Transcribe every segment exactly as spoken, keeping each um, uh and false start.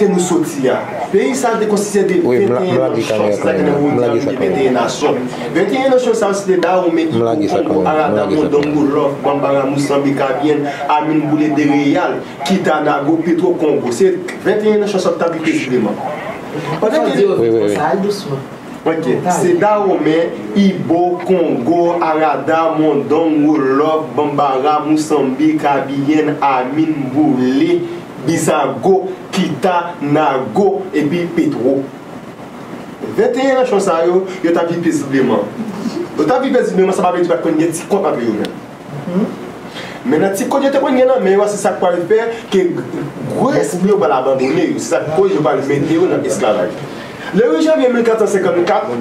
Kote nou soti a. Peyi sa a te konstitye de venteyen nasyon. Se sa ki nan Wodya nou gen venteyen nasyon. Venteyen nasyon sa yo se te Dahomey, Ibo, Kongo, Arada, Mondongo, Love, Bambara, Moussanbe, Kabiyèn, Amin, Boule, Dereyal, Kita, Nago, Petwo, Kongo. Se venteyen nasyon sa yo ki t ap viv pezibleman. Pandan ke Ok, se Dahomey, Ibo, Kongo, Arada, Mondongo, Love, Bambara, Moussanbe, Kabiyèn, Amin, Boule, Bizago, Kita, Nago, epi Petwo. Venteyen nasyon sa yo, yo t ap viv pezibleman. Yo t ap viv pezibleman, sa pa vle di pa t konn gen ti kont antre yo menm. Men nan ti kont yo te konn gen nan men yo a, se sa k pral fè ke gwo espri yo pral abandone yo. Se sa k koz yo pral mete yo nan esklavaj. Le uit janvye mil kat san senkannkat,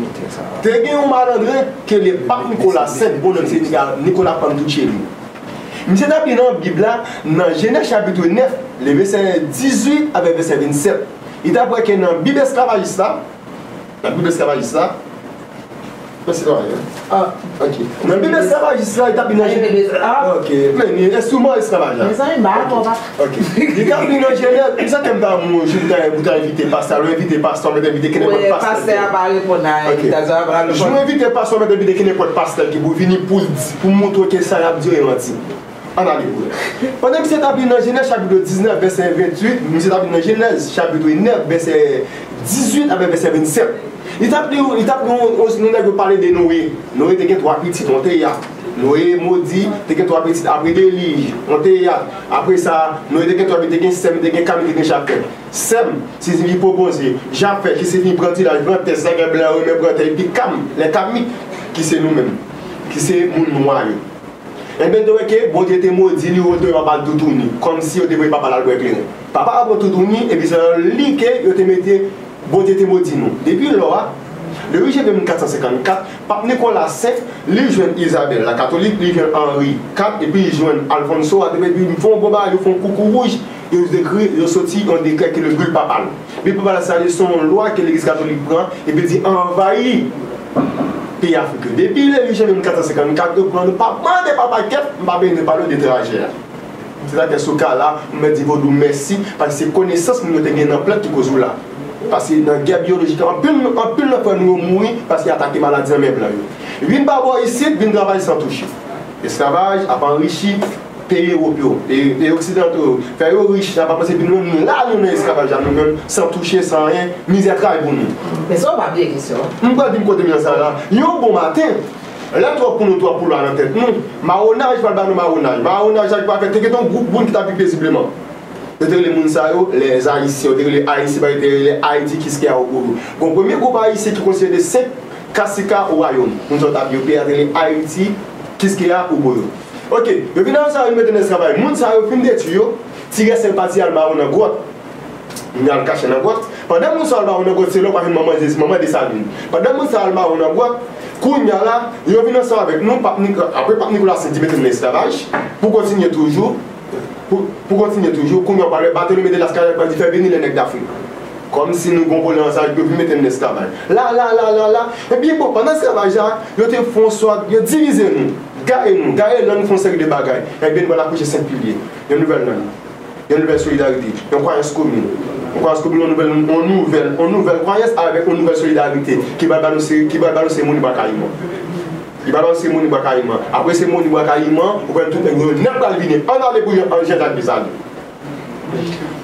te gen yon malandren ke le pap Nikola senk, bon non se Nika- Nikola Pantuchelli. Misye t ap li nan Bib la, nan Jenèz chapit nèf, le vèsè dizuit avèk vèsè vennsèt. Li t ap wè ke nan Bib esklavajis la, nan Bib esklavajis la, Mèsi, Dwayen. Ah, ok. Nan Bib esklavajis la, li t ap li nan Jenèz. Ah, ok. Men, li enstriman esklavaj la. Mezanmi, ba, bon, pa. Ok. Li t ap li nan Jenèz. Misye te m ta moun, jou ta, pou ta envite pastè, lè w envite pastè, w mèt envite kenenpòt pastè. Pastè a pa reponn a envitasyon, a pa reponn. Jou w envite pastè, w mèt envite kenenpòt pastè ki pou vini pou, pou montre w ke sa y ap di yo e manti. Ann ale pou wè. Pandan misye t ap li nan Jenèz chapit diznèf, vèsè venntuit, misye t ap li nan Jenèz chapit nèf, vèsè dizuit avèk vèsè vennsèt. Li t ap li, li t ap li yon, yon, yon nèg yo pale de Noye. Noye te gen twa pitit, yon te yat. Noye modi, te gen twa pitit apre delij, yon te yat. Apre sa, Noye te gen twa pitit, te gen Sèm, te gen Kam, te gen Jafèt. Sèm, se li ki pwopoze. Jafèt, ki se li pran dilaj, pran tè, sa gen blan, renmen pran tè, epi Kam, lè Kamit, ki se nou menm, ki se moun nwa yo. Ebyen, te wè ke Bondye te modi li, yo te voye papa l toutouni, kòmsi yo te voye papa l al bwè kleren. Papa a pran toutouni, epi se nan li ke yo te mete Bondye te modi nou. Depi lò a, le uit janvye mil kat san senkannkat, Pap Nikola senk, li jwenn Izabèl la katolik, li jwenn Anri kat, epi li jwenn Alfonso a, epi li fè yon bon bagay, yo fè yon koukouwouj, yo dekri, yo soti yon dekrè ki le bil papal. Bil papal sa, se yon lwa ke legliz katolik pran, epi li anvayi peyi Afrik yo. Depi le uit janvye mil kat san senkannkat, yo pran nou pa mande pa pakèt, m pa bezwen pale w de trajè a. Se sa k fè sou ka la, m mèt di vodou mèsi, paske se konesans moun yo te gen nan plant ki koz ou la. Paske nan gè biyolojik la, anpil, anpil nan frè nou yo mouri paske y atake maladi nan men blan yo. Vin pa bò isit, vin travay san touche. Esklavaj ap anrichi peyi Ewòp yo, e, e oksidanto yo, fè yo rich, y ap panse epi nou menm, nou la nou nan esklavaj la, nou menm, san touche, san anyen, mizè tray pou nou. Men sa w pa bliye kesyon an. M pral vin kote m nan sa la. Yon bon maten, lè twòp pou nou, twòp pou lwa nan tèt nou, mawonaj pral ba nou mawonaj. Mawonaj la ki pral fè te gen yon gwoup moun ki t ap viv pezibleman. Yo te rele moun sa yo, les Haïtiens, yo te rele Ayisyen, yo te rele Ayiti, Kiskeya, Oboyo. Gon premye gwoup Ayisyen ki konstitye de senk kasika ou wayòm. Moun sa yo t ap yo peyi a te rele Ayiti, Kiskeya, Oboyo. Ok, yo vin nan sa yo, yo mete nan esklavay. Moun sa yo fin detwi yo, ti rès yo pati al mawon nan gwòt. Moun yo al kache nan gwòt. Pandan moun sa yo al mawon nan gwòt, se la w pa jwenn manman, manman Desalin. Pandan moun sa yo al mawon nan gwòt, kounye a la, yo vin ansanm avèk nou, Pap Nik-, apre Pap Nikola senk di mete n nan esklavaj, pou kontinye toujou, pou, pou kontinye toujou, kounye a w pral wè Bartolomé de las Casas pral di fè vini lè nèg Dafrik. Kòmsi nou gon pwoblèm ansanm avèk yo, vin mete n nan esklavaj. La, la, la, la, la. Epi bon, pandan esklavaj la, yo te fè yon sòt, yo divize nou, gaye nou, gaye lang, fè yon seri de bagay. Ebyen, nou pral akouche senk pilye. Yon nouvèl lang. Yon nouvèl solidarite, yon kwayans komin. Yon kwayans komin, yon nouvèl, yon nouvèl, yon nouvèl kwayans avèk yon nouvèl solidarite ki pral ba nou se, ki pral ba nou seremoni Bwa Kayiman. Li pral ba nou seremoni Bwa Kayiman. Apre seremoni Bwa Kayiman, ou pral tout nèg yo nèt pral vini. Ann ale pou Jean, Jean Jacques Dessalines.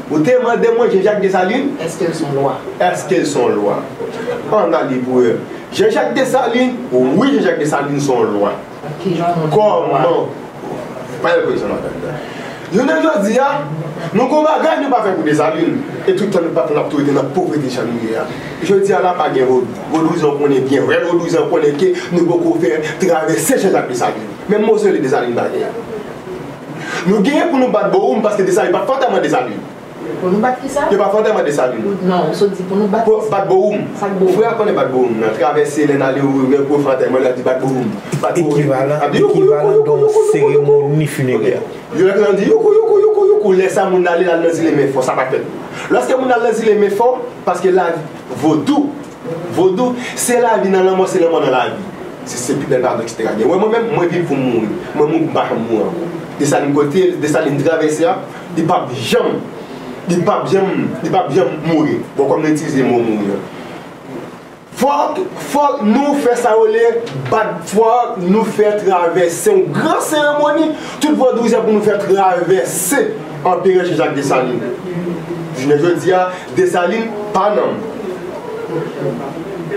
Ou te mande mwen Jean Jacques Dessalines? Èske l se yon lwa? Èske l se yon lwa? Ann ale pou wè. Jean Jacques Dessalines, wi, Jean Jacques Dessalines se yon lwa. Kòman? Pa gen koze sa nan tèt la. Jounen jodi a, nou gon bagay nou pa fè pou Desalin. E tout tan nou pa fè, n ap tou rete nan povrete jan nou ye a. Jodi a la pa gen vodou. Vodouyizan konnen byen. Vrè vodouyizan konnen ke nou poko fè travèse Jean Jacques Dessalines. Menm mozele Desalin pa genyen. Nou genyen pou nou bat Bowoum paske Desalin pa fè antèman Desalin. Pou nou bat kisa? Yo pa fè antèman Desalin. Non, ou sot di pou nou bat kisa? Bat Bowoum. Sa k Bowoum? Frè a konnen bat Bowoum nan. Travèse lè n ale ou men pou fè antèman, l ap di bat Bowoum. Bat Bowoum. Ekivalan, ekivalan de yon seremoni finerè. Yo lè k di youkou, youkou, youkou, youkou. Lè sa moun ale, l al nan zile men fò, sa pa fèt. Lòske moun al nan zile men fò, paske lavi, vodou, Vodou, se lavi nan lanmò, se lanmò nan lavi. Se, se pi bèl padon ki te ka gen. Wè mwen menm, mwen viv pou m mouri. Mwen mouri pou m pa janm mouri ankò. Desalin kote, Desalin travèse a, li p ap janm Li p ap janm, li p ap janm mouri. Bon, kòm nou itilize mo mouri an. Fòk, fòk nou fè sa yo rele bat, fòk nou fè travèse yon gran seremoni, tout vodouyizan pou nou fè travèse Anperè Jean Jacques Dessalines. Jounen jodi a, Desalin pa nanm.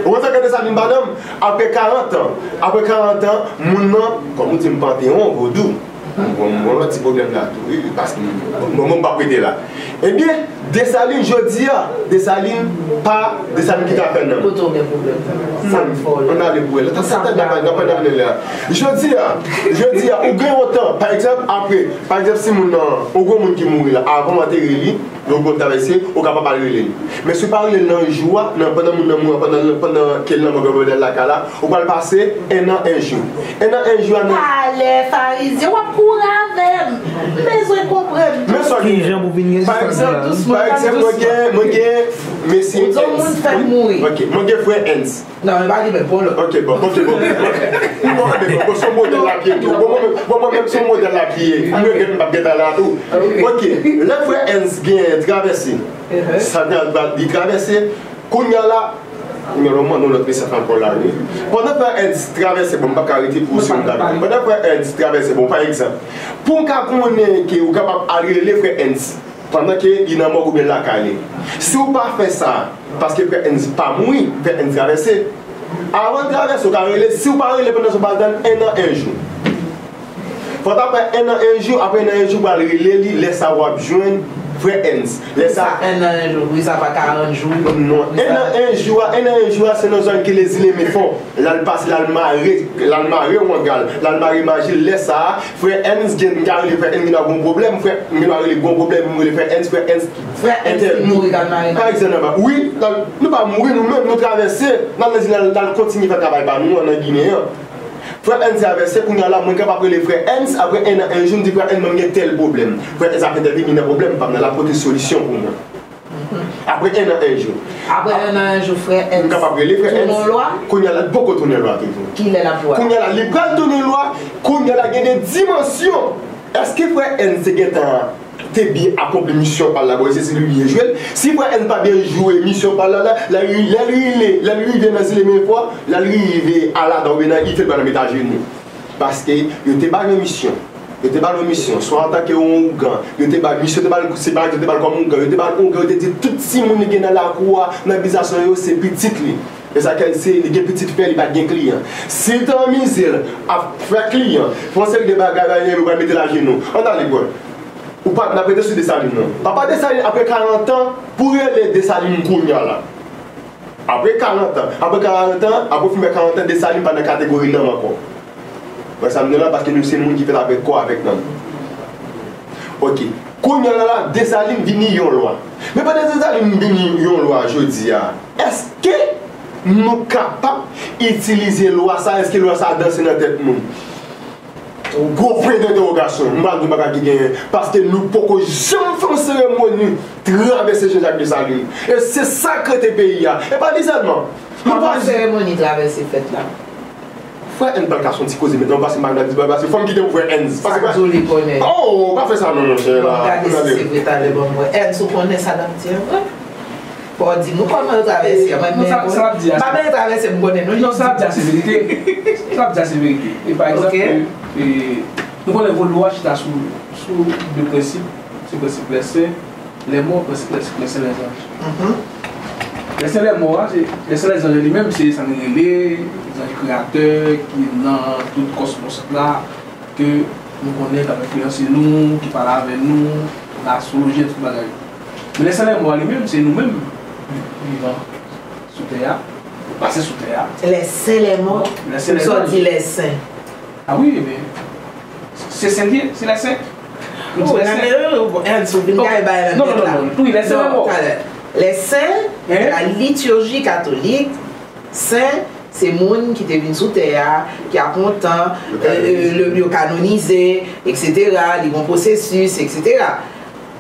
Ou konprann sa ke Desalin pa nanm? Apre karant an, apre karant an, moun nan, kòm ou di m Panteyòn, Vodou. Bon, bon, lòt ti pwoblèm la tou, wi, paske bon, bon, m p ap rete la. Ebyen, Desalin, jodi a, Desalin pa Desalin ki ta fè nanm. Kote w gen pwoblèm? Sa k fè w la? Ann ale pou wè. Lòt sa, n ap, n ap, n ap, n ap, jodi a, jodi a, ou gen yon tan, pa egzanp, apre, pa egzanp, si moun nan, ou gen yon moun ki mouri la, avan w antere li, lè w konn travèse, ou kapab al rele li. Men si w pa rele l nan jou a, nan, pandan moun nan mouri, pandan, pandan ke l nan mò, pandan l lakay la, ou pral pase en an, en jou. En an, en jou a nan. Talè, Farizyen, w ap kouri avè m. M bezwen konprann. Men sa w gen. Kijan pou vin gen pa egzanp, pa egzanp, mwen gen, mwen gen mesye Ernst. Ou di yon moun fèk mouri. Ok, mwen gen frè Ernst. Non, men pa li menm, bon lòt. Ok, bon, ok, bon. Bon, bon, bon, se yon modèl l ap ye tou. Bon, mwen menm, bon, mwen menm, se yon modèl l ap ye. M regrèt m p ap gentan la tou. Ok, lè frè Ernst gen travèse. Sa li travèse. Kounye a la, nimewo m mande yon lòt mesaj ankò la, wi. Pandan frè Ernst travèse, bon, m pa ka rete pou yon segonn. Pandan frè Ernst travèse, bon, pa egzanp, pou w ka konnen ke ou kapab al rele frè Ernst, pandan ke li nan mòg oubyen lakay li. Si w pa fè sa, paske frè Ernst pa mouri, frè Ernst travèse. Avan l travèse, ou ka rele, si w pa rele pandan sa, w pa tann en an, en jou. Fò w ta fè en an, en jou, apre en an, en jou, w pral rele li, lè sa w ap jwenn frè Ernst. Lè sa. Sa en an, en jou, wi, sa pa karant jou. Non, en an, en jou a, en an, en jou a, se nan zòn ki le Zile Mefò. L al pase, l al mare, l al mare Wanga l, l al mare maji l. Lè sa a, frè Ernst gen, m ka rele frè Ernst, gen dwa gon pwoblèm, frè, m gen dwa rele gon pwoblèm, m rele frè Ernst, frè Ernst. Frè Ernst ki mouri k al mare maji. Pa egzanp, wi, l al, nou pa mouri, nou menm, nou travèse, n al nan zile a, n al kontinye fè travay pa nou an nan Ginen an. Frè Ernst travèse, kounye a la, mwen kapab rele frè Ernst, apre en an, en jou, m di frè Ernst, mwen gen tèl pwoblèm. Frè Ernst ap entèvini nan pwoblèm pa m nan, l ap pote solisyon pou mwen. Apre en an, en jou. Apre en an, en jou, frè Ernst. M kapab rele frè Ernst. Tounen yon lwa? Kounye a la, li poko tounen lwa toujou. Kilè l ap lwa? Kounye a la, li pral tounen lwa. Kounye a la, gen de dimansyon. Èske frè Ernst te gentan te byen akonpli misyon pa l la, bon, se, se li byen jwe l. Si frè Ernst pa byen jwe misyon pa l la, la, lè l, lè l rive, lè l rive nan Zile Mefò, lè l rive Alada oubyen nan Ifil, pa nan met ajenou. Paske yo te ba l yon misyon. Yo te ba l yon misyon. Swa antanke yon ougan, yo te ba l misyon, yo te ba l, se pa yo te ba l kòm ougan. Yo te ba l ougan, yo te di tout timoun li gen nan lakou a, nan bizasyon yo, se pitit li. E sa ke se, li gen pitit fè, li pa t gen kliyan. Si l te anmize l ap fè kliyan, fè yon seri de bagay, bagay, yo pral mete l ajenou. Ann ale, bro. Ou pa, n ap rete sou Desalin nan. Papa Desalin, apre karant an, pou rele Desalin kounye a la. Apre karant an, apre karant an, apre w fin fè karant an, Desalin pa nan kategori nanm ankò. Wè sa m di w la, paske nou se moun ki fèt avèk kò, avèk nanm. Ok. Kounye a la, la, Desalin vini yon lwa. Men pandan Desalin vini yon lwa jodi a, èske nou kapab itilize lwa sa? Èske lwa sa danse nan tèt nou? Gwo pwen dentèwogasyon. M pa di bagay ki genyen. Paske nou poko janm fè yon seremoni travèse Jean Jacques Dessalines. E se sa k rete peyi a. E pa li sèlman. Kòman seremoni travèse fèt la? Frè N pral ka son ti koze mentnan, paske m pa nan di bagay, paske fò m kite pou frè N. Sa k di w li konnen? Oh, pa fè sa non, monchè. Bon, gade si se vre talè, ban m wè. N, si w konnen sa n ap di an vre? Fò w di nou kòman yo travèse a, mwen menm. Non, sa, sa l ap di a, m pa bezwen travèse, m konnen nou. Non, sa l ap di a se verite. Sa l ap di a se verite. E pa egzanp, e, nou konnen vodou a chita sou, sou de prensip, se prensip lè sen, lè mò, prensip lè, lè sen, lè zanj. Lè sen, lè mò a, se, lè sen, lè zanj li menm, se sa nou rele zanj kreyatè ki nan tout kòsmos la, ke nou konnen k ap enfliyanse nou, ki pale avè nou, nan astwoloji, tout bagay. Men lè sen, lè mò a li menm, se nou menm, vivan sou tè a, pase sou tè a. Lè sen, lè mò? Lè sen, lè zanj. Sa w di lè sen? A wi, men se sen li ye, se lè sen. Nou di lè sen. N, si w vin kay bay nan tèt la. Non, non, non, non, wi, lè sen, lè mò. Lè sen, la liturji katolik, sen, se moun ki te vin sou tè a, ki ap lontan, yo kanonize, yo kanonize, etsetera, li gon pwosesis, etsetera.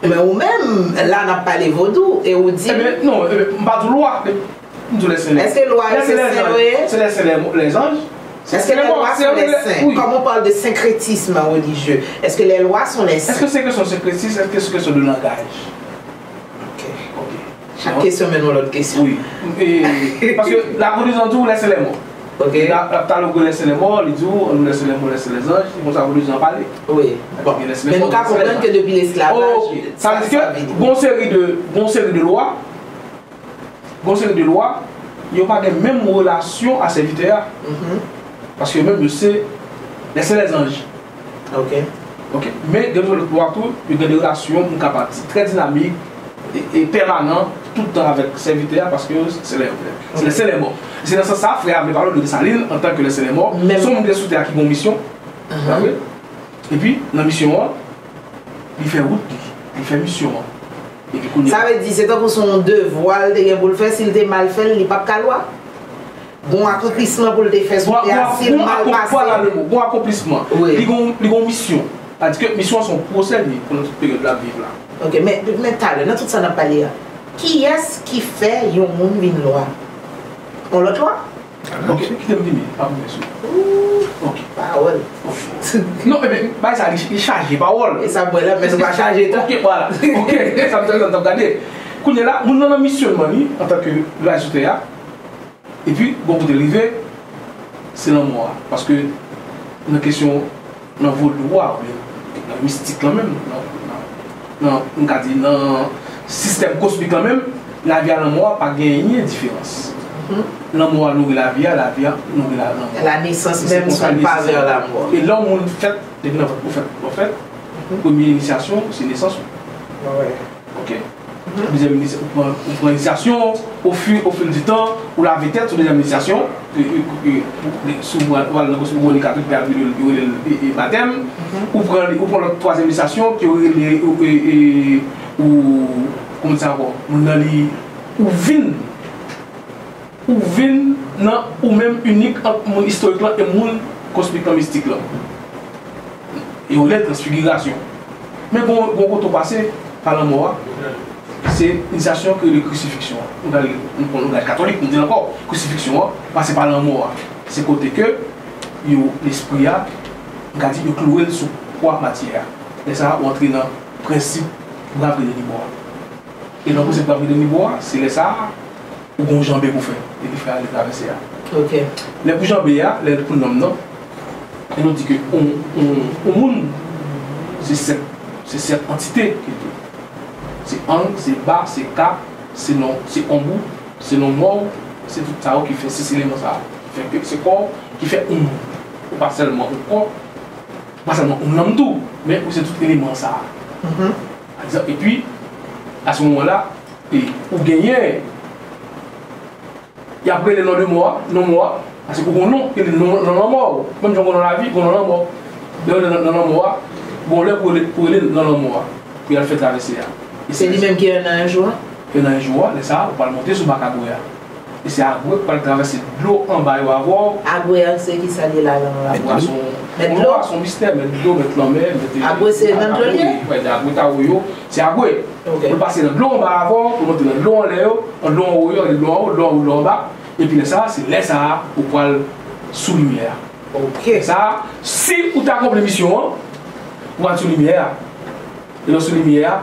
Men ou menm, la n ap pale vodou, e ou di. Ebyen, non, ebyen, m pa di w lwa. M di w lè sen, lè. Èske lwa yo se sen yo ye? Se lè sen, lè, lè zanj. Èske les lois sont les saints? Quand on parle de syncrétisme religieux, est-ce que les lois sont les saints? Est-ce que c'est question de syncrétisme? Est-ce que c'est question de langage? Chak kesyon mennen yon lòt kesyon. Wi. E, paske la Vodou di w laisser les morts. Ok. La, la, talè w laisser les morts, li di w, nou laisser les morts, laisser les anges, se konsa Vodou di w pale. Wi. Bon. Men nou ka konprann ke depi lesklavaj, sa, sa vini. Gon seri de, gon seri de lwa, gon seri de lwa, yo pa gen menm relasyon a sèvitè a. Paske yo menm, yo se laisser les anges. Ok. Ok. Men gen lòt lwa tou, yo gen de relasyon, m ka pa di, trè dinamik e, e pèmanan, tout tan avèk sèvitè a, paske se laisser les morts. Se nan sans sa, frè a vle pale w de Desalin antanke laisser les morts. Se yon moun ki te sou tè a ki gen yon misyon. Epi, nan misyon an, li fè wout li, li fè misyon an. Epi kounye a. Sa vle di, se tankou se yon devwa l te gen pou l fè, si l te mal fè l, li p ap ka lwa? Gon akonplisman pou l te fè sou tè a, si l mal pase. Gon akonplisman. Li gon, li gon misyon. Sa di ke misyon an se yon pwosè li ye pandan tout peryòd l ap viv la. Ok, men, men talè, nan tout sa n ap pale a, kiyès ki fè yon moun vin lwa? On lòt lwa? Ok, kite m vini, pa pran sou. Ok. Pawòl. Non, ebyen, bagay sa, li, li chaje pawòl. E sa m wè la, men nou pa chaje tou. Ok, vwala. Ok, sa m t ap gade. Kounye a la, moun nan nan misyonman li, antanke lwa sou tè a, epi, bon kote l rive, se lanmò a. Paske, nan kesyon, nan vodou a, oubyen nan mistik lan menm, nan, nan, nan, m ka di, nan sistèm kosmik lan menm, lavi a lanmò a pa genyen diferans. Lanmò a nouri lavi a, lavi a nouri la, lanmò a. La naissance même sont pas vers la mort. E lè yon moun fèt, depi nan vant ou fèt, ou fèt, premye inisyasyon, se nesans ou. Ok. Dezyèm inisya-, ou pran, ou pran inisyasyon, au fil, au fil du temps, ou lave tèt sou dezyèm inisyasyon, e, e, e, e, si w al nan kosmogonik a, tout pè a yo rele l, yo rele l, e, e, batèm. Ou pran, ou pran lòt twazyèm inisyasyon, ki yo rele, e, e, ou, kòman di sa ankò? Moun nan li, ou vin Ou vin nan ou menm inik ant moun istorik lan e moun kosmik lan, mistik lan. E yo rele l transfigirasyon. Men gon, gon kote w pase pa lanmò a, se inisyasyon ki rele krisifiksyon an. Nou gade, nou pran langaj katolik, nou di l ankò, krisifiksyon an pase pa lanmò a. Se kote ke yo, lespri a, m ka di, yo klouwe l sou kwa matyè a. Lè sa a, ou antre nan prensip gravite de Nibò a. E nan prensip gravite de Nibò a, se lè sa a, ou gon janbe pou fè, epi fè ale travèse a. Ok. Lè pou janbe a, lè pou nanm nan, e nou di ke on, on, on moun, se sèt, se sèt antite ke l ye. Se ang, se ba, se ka, se non, se onbou, se non mò, se tout sa yo ki fè sis eleman sa a. Ki fè ke se kò ki fè on moun. Ou pa sèlman on kò, ou pa sèlman on nanm tou, men ou se tout eleman sa a. Pa egzanp, epi, a se moman la, e ou genyen, y ap rele non de mò a, non mò a, paske ou gon non, ki rele non, non lanmò. Menm jan ou gon non lavi, ou gon non lanmò. Lè ou nan, nan lanmò a, gon lè pou rele, pou rele non lanmò a, pou y al fè travèse a. E se li menm ki un an un jour an? Un an un jour an, lè sa a, ou pral monte sou bak Agwe a. E se Agwe k pral travèse dlo anba yo avè w. Agwe a, se ki sa l ye la, nan lanmò a? Mèt dlo? Lanmò a se yon mistè, mèt dlo, mèt lanmè, mèt... Agwe se nan dlo l ye? Wi, Agwe, Tawo yo, se Agwe. Ok. Pou l pase nan dlo anba avè w, pou l monte nan dlo anlè yo, nan dlo anwo yo, nan dlo anwo, dlo anwo, dlo anba. Epi lè sa a, se lè sa a ou pral sou limyè a. Ok. Lè sa a, si ou te akonpli misyon an, ou pral sou limyè a. E lè w sou limyè a,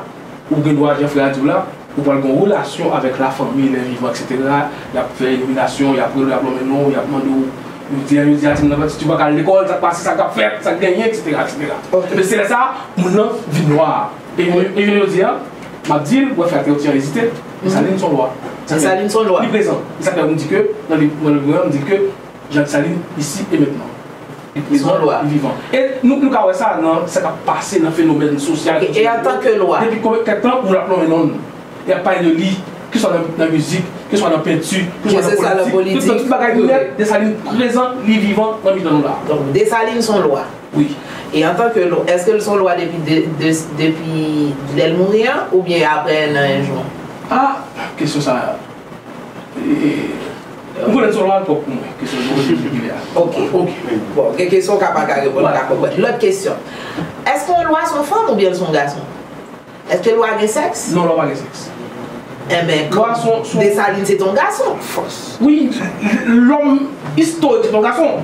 ou gen dwa, jan frè a di w la, ou pral gen yon relasyon avèk lafanmi, lè vivan, etsetera. Y ap fè iliminasyon, y ap rele w, y ap lonmen non w, y ap mande w, yo di, yo di a timoun nan, timoun nan pa ka al lekòl, sa k pase, sa k ap fèt, sa k genyen, etsetera, etsetera. Ok. Ebyen, se lè sa a, moun nan vin lwa. E yo, e yo di a, m ap di l, wè, frè a te yon ti jan ezite, Desalin se yon lwa. Desalin se yon lwa. Li prezan. E sa k fè m di ke, nan liv mwen, nan liv mwen, m di ke Jan Desalin, isi e mentnan. Li prezan, li vivan. E nou, nou ka wè sa nan sa k ap pase nan fenomèn sosyal. Ok, e antanke lwa? Depi konbyen kèk tan moun ap lonmen non l? Y ap pale de li, keswa nan, nan mizik, keswa nan penti, keswa nan politik. Keswa nan politik. Tout, tout bagay nèt, Desalin prezan, li vivan nan mitan nou la. Donk, Desalin se yon lwa. Wi. E antanke lwa, èske l se yon lwa depi de, de, depi lè l mouri an, oubyen aprè un an un jour? Ah, kesyon sa a, e, e, m konnen l se yon lwa twòp pou mwen, kesyon sa a. Ok. Ok. Bon, gen kesyon w ka pa ka reponn, m ka konprann. Lòt kesyon. Èske yon lwa se yon fanm oubyen l se yon gason? Èske lwa gen sèks? Non, lwa pa gen sèks. Enben, Desalin se te yon gason. Wi, lòm istorik se te yon gason.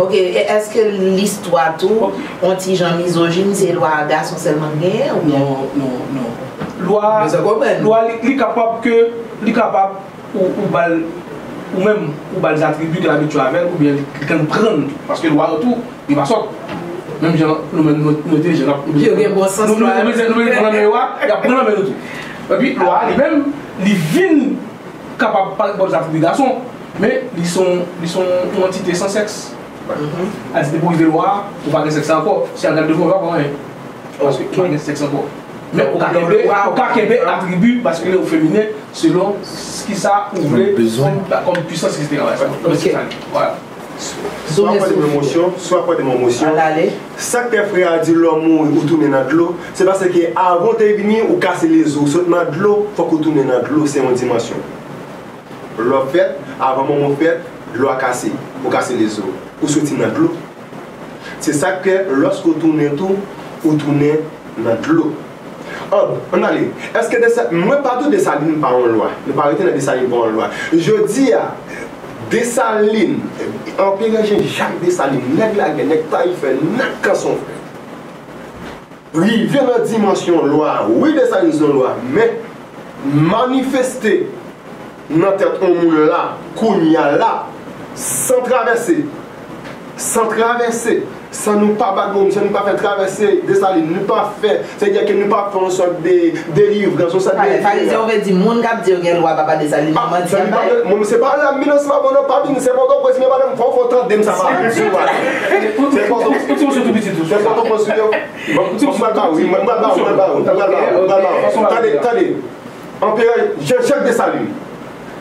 Ok, e èske listwa tou, yon ti jan mizojin, se lwa gason sèlman k genyen, oubyen? Non, non, non. Lwa, lwa li, li kapab ke, li kapab ou, ou ba l, ou menm, ou ba l zatribi ke l abitye avè l, oubyen li, li konn pran l tou. Paske lwa yo tou, li pa sòt. Menm jan nou menm nou, nou entelijan, n ap, nou, nou, nou, nou, nou, nou pran nan men yo a, y ap pran nan men nou tou. Epi lwa a li menm, li vin kapab parèt ba w zatribi gason, men li se yon, li se yon antite san sèks. Antite pou rive lwa a, ou pa gen sèks la ankò. Si al gade devan w, ou pa wè anyen. Paske ou pa gen sèks ankò. Men ou ka kenbe, ou ka kenbe atribi maskilen ou feminen selon kisa ou vle kòm, kòm pwisans, etsetera. Vwala. Swa pòte mwen mosyon, swa pòte mwen mosyon. Sa k fè frè a di lè w mouri ou tounen nan dlo, se paske avan w te vini ou kase lezo, ou sot nan dlo, fòk ou tounen nan dlo, se yon dimansyon. Lè w fèt, avan manman w fèt, dlo a kase, ou kase lezo, ou soti nan dlo. Se sa k fè lòske w tounen tou, ou tounen nan dlo. An, ann ale. Èske Desa-, mwen pa di w Desalin pa yon lwa. Nou pa rete nan Desalin pa yon lwa. Jodi a, Desalin, Anperè Jan Jak Desalin, nèg lagè, nèg tayifè, nèg kanson frè. Rive nan dimansyon lwa a. Wi, Desalin se yon lwa, men manifeste nan tèt yon moun la, kounye a la, san travèse, san travèse, san nou pa bat moun, san nou pa fè travèse Desalin, nou pa fè, sètadi ke nou pa fè yon sòt de delivrans, yon sòt de... Pale, Farizyen, ou vle di moun k ap di yo gen lwa papa Desalin, nan manti y ap bay? Mwen, se pa la, mi nan, se pa bon, non, pa vin, se Pòtoprens, men madanm, fò, fò tande m sa, pa vin sou lwa. Se Pòtoprens, se Pòtoprens, wi. Mwen, mwen pral ba ou, mwen pral ba ou, mwen pral ba ou, mwen pral ba ou. Tande, tande. Anperè Jan Jak Desalin.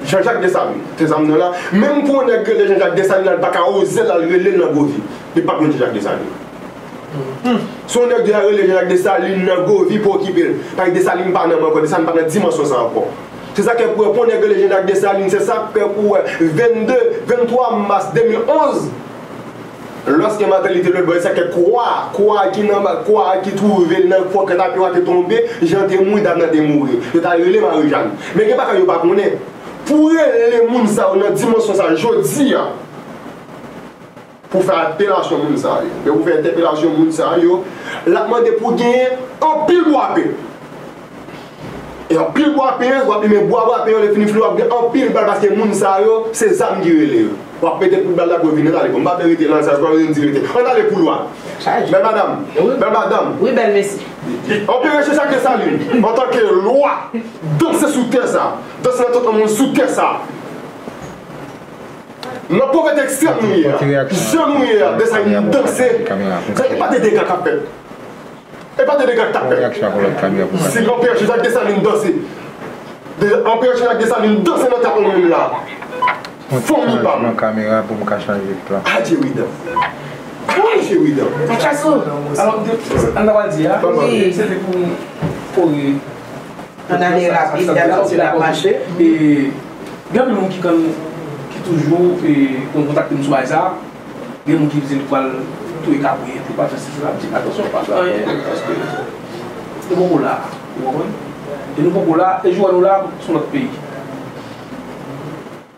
Jan Jak Desalin. Se sa m nan la. Menm pou yon nèg rele Jan Jak Desalin la, li pa ka oze l al rele l nan Govi. Li p ap jwenn Jan Jak Desalin. Si yon nèg deja rele Jan Jak Desalin nan Govi pou okipe l. Paske Desalin pa nan men ankò, Desalin pa nan dimansyon sa ankò. Se sa k fè pou wè, pou yon nèg rele Jan Jak Desalin, se sa k fè pou wè vennde, venntwa mas de mil onz, lòske maten li te leve bò, se sa k fè kwa, kwa ki nan, kwa ki twouve l nan fòkè, tapyon an te tonbe, Jan te mouri, dam nan te mouri. Yo ta rele Marijàn. Men gen bagay yo pa konnen. Pou rele moun sa yo nan dimansyon sa jodi a, pou fè apelasyon moun sa yo, men pou fè entèpelasyon moun sa yo, l ap mande pou genyen anpil bwapen. E anpil bwapen, w ap limen bwa bwapen yo, lè fini fini, w ap gen anpil bal, paske moun sa yo, se zam ki rele yo. W ap pete kout bal la pou yo vini, ann ale, bon, m pa vle rete nan sa, se pa vle m di rete. Ann ale pou lwa. Bèl madanm, bèl madanm. Wi, bèl mesye. Anperè Jan Jak Desalin, antanke lwa, danse sou tè sa, danse nan tèt moun sou tè sa. Nan povrete ekstrèm nou ye a, jan nou ye a, Desalin danse, sa e pa de dega k ap fèt. E pa de dega k t ap fèt. Si Anperè Jan Jak Desalin danse, de, Anperè Jan Jak Desalin danse nan tèt nou menm la. Fanmi pa m. Kamera pou m ka chanje plan. Adye Widan. Adye Widan. Atchasou. Alò, de, an ta pral di a, se te pou kore. Ann ale rapid, gade si l ap mache. E, gen anpil moun ki konn, ki toujou, e, konn kontakte m sou bagay sa. Gen moun ki di l pral touye kabrit, li pral fè sesi, la, m di, atansyon, pa fè anyen, paske nou poko la, ou konprann? E nou poko la, e jou nou la, se yon lòt peyi.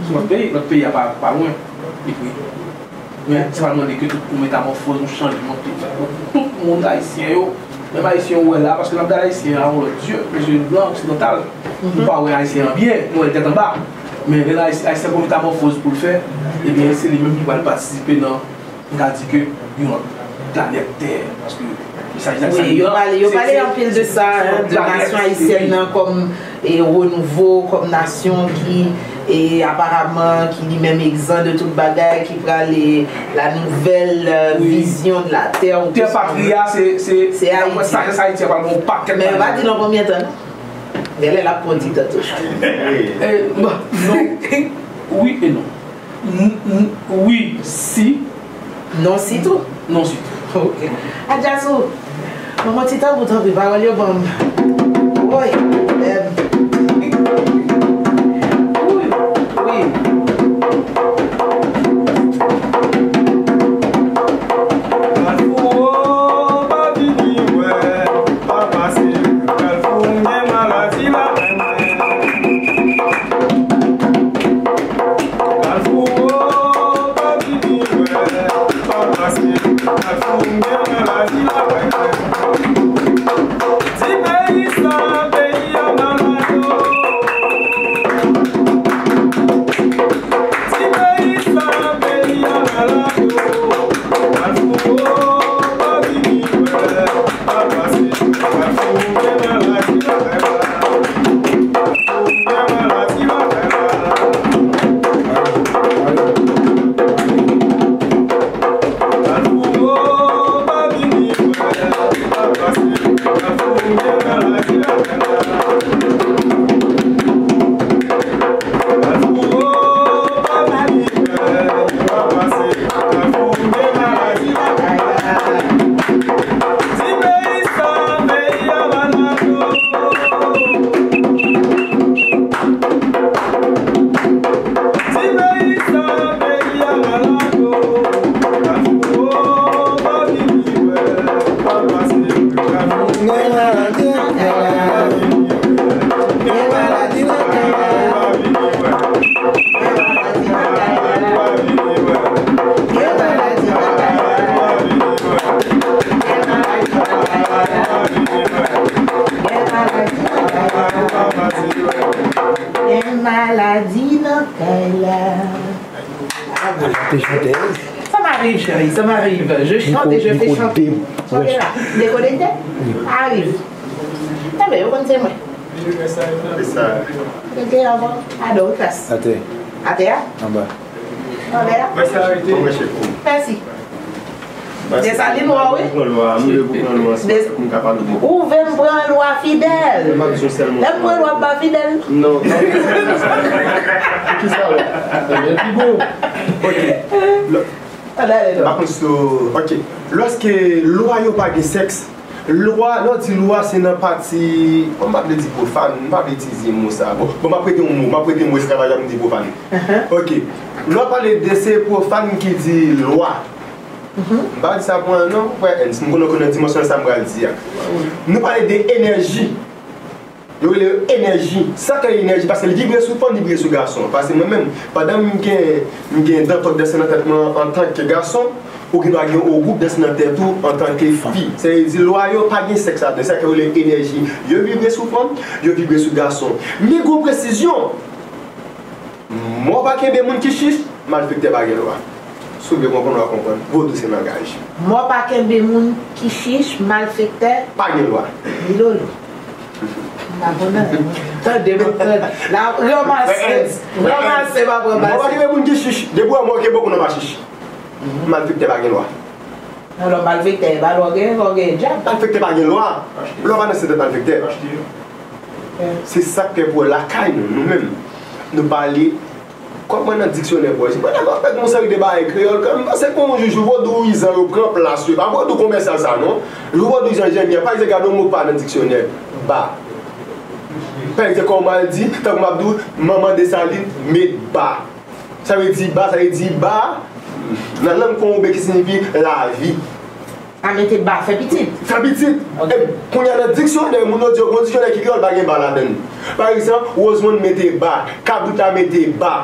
Se lòt peyi, lòt peyi a pa, pa lwen, li pre. Men sa pa mande ke tout yon metamòfoz, yon chanjman te fèt pou tout moun ayisyen yo. Menm ayisyen ou wè la, paske n ap gade ayisyen a yon lòt zye, mesye blan, oksidantal. Nou pa wè ayisyen an byen, nou wè l tèt anba. Men lè ayisyen, ayisyen gon metamòfoz pou l fè, ebyen, se li menm ki pral patisipe nan M ka di ke yon lòt planèt tè, paske mesaj la. Wi, yo pale, yo pale anpil de sa, de nasyon ayisyèn nan kòm, e, renouvo, kòm nasyon ki, e, aparaman, ki li menm egzan de tout bagay, ki pral, e, la nouvelle, euh, vision de la terre, ou... Tè patri a, se, se, se Ayiti. Dapre sajès Ayiti a pral gen yon pakèt bagay. Men yo pa di nan konbyen tan, non? Genlè l ap pran ti tan tou. E, bon, non. Wi e non. N-, n-, wi, si. Non, si tou? Non, si tou. Ok. Adjasou, ban m yon ti tanbou, tanpri, pawòl yo ban m. Woy, lèm. Wi, wi. Kalfou, o, pa vini wè, pa pase, Kalfou, m gen maladi lakay mwen. Kalfou, o, pa vini wè, pa pase, Kalfou, m gen maladi lakay mwen. Di peyi sa, peyi Maladi nan kay la. Te chante. Ça m'arrive, chérie, ça m'arrive. Je chante et je fais chanter. Chante la. Déconnecté? Arrive. Enben, yo konn se mwen. Sa. Rete anvan. Ado, klas. Atè. Atè a? Anba. Anlè a? Mèsi. Desalin, w a wi. Desalin, ou vle m pran lwa, Fidèl. Lè m pran lwa, m pa Fidèl. Non. Ki sa la? Ebyen, pi bon. Ok. Lò- Ann ale non. Pa konn si w, ok. Lòske lwa yo pa gen sèks, lwa, lè w di lwa, se nan pati, bon, m pa vle di pwofàn, m pa vle itilize mo sa. Bon, bon, m ap prete yon mo, m ap prete mo esklavaj la pou m di pwofàn. Ok. Lè w pale de se pwofàn ki di lwa. M pa di sa pou anyen non, frè Ernst, m konnen w konnen dimansyon sa m pral di a. Nou pale de enèji. Yo rele yo enèji. Sa k rele enèji? Paske li vibre sou fanm, li vibre sou gason. Paske mwen menm, pandan m gen, m gen dantòk danse nan tèt mwen antanke gason, ou gen dwa gen ogou danse nan tèt ou antanke fi. Sa vle di lwa yo pa gen sèks ladan. Sa k rele enèji. Yo vibre sou fanm, yo vibre sou gason. Men gwo presizyon. Mò pa kenbe moun ki chich, malfektè pa gen lwa. Si w vle konprann, w a konprann. Vodou se langaj. Mò pa kenbe moun ki chich, malfektè pa gen lwa. Milolo. M pa konn anyen. Tande, m ap tande. La, ranmase, ranmase, m ap ranmase. Mò pa kenbe moun ki chich. Depi w wè mò kenbe w, konnen w pa chich. Malfektè pa gen lwa. Alò, malfektè, e pa lwa w gen, lwa w gen dyab. Malfektè pa gen lwa. Lwa pa nan sèt tèt malfektè. Se sa k fè pou w wè lakay nou, nou menm, nou pale, kòm mwen nan diksyonè pwezi, mwen dakò avèk yon seri de bagay kreyòl, kan m panse ke yon jou, jou vodouyizan yo pran plas yo, pa vodou komèsyal sa non, jou vodouyizan jènyan, pa egzanp, gade yon mo pa nan diksyonè, ba. Pa egzanp, kòm w al di, tankou m ap di w, manman Desalin met ba. Sa vle di ba, sa vle di ba, nan lang kongo oubyen ki siyifi lavi. A, mete ba, fè pitit. Fè pitit. Ok. E kounye a nan diksyonè, moun yo di yo gon diksyonè ki kreyòl pa gen ba ladan l. Pa egzanp, Rosemond mete ba, kabrit la mete ba.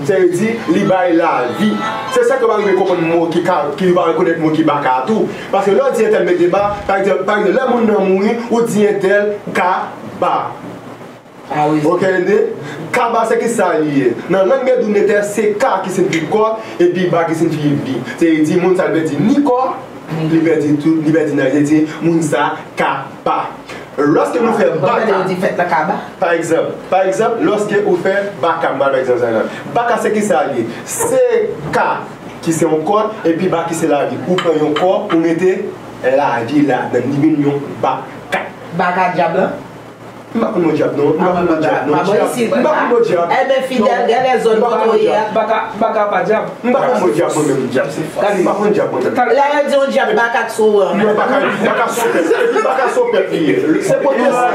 Sa vle di, li bay lavi. Se sa ke yo pa rive konprann mo ki ka, ki yo pa rekonèt mo ki baka a tou. Paske lè w di entèl mete ba, pa egzanp, pa egzanp, lè moun nan mouri, ou di entèl ka ba. Ah oui. Ok, tande? Kaba se ki sa li ye? Nan lang Bedou Netè, se ka ki siyifi kò, epi ba ki siyifi vi. Se di moun sa li pèdi ni kò, li pèdi tout, li pèdi nan, se di moun sa kaba. Lòske nou fè baka, pa egzanp, pa egzanp, lòske ou fè baka, m ba w egzanp sa la. Baka se ki sa li ye? Se ka ki se yon kò, epi ba ki se lavi. Ou pran yon kò, ou mete lavi ladan, li vin yon baka. Baka dyab lan? M pa konn mo dyab non. M pa konn mo dyab non. Dyab. M pa konn mo dyab. Enben, Fidèl, gen lèzòd kote w ye a. Baka, baka pa dyab. M pa konn mo dyab mwen menm. Dyab se fòs. M pa konn dyab mwen menm. Lè yo di yon dyab, baka k sou ou an. Non, baka, baka sou pèp. Baka sou pèp li ye. Se pwotestan.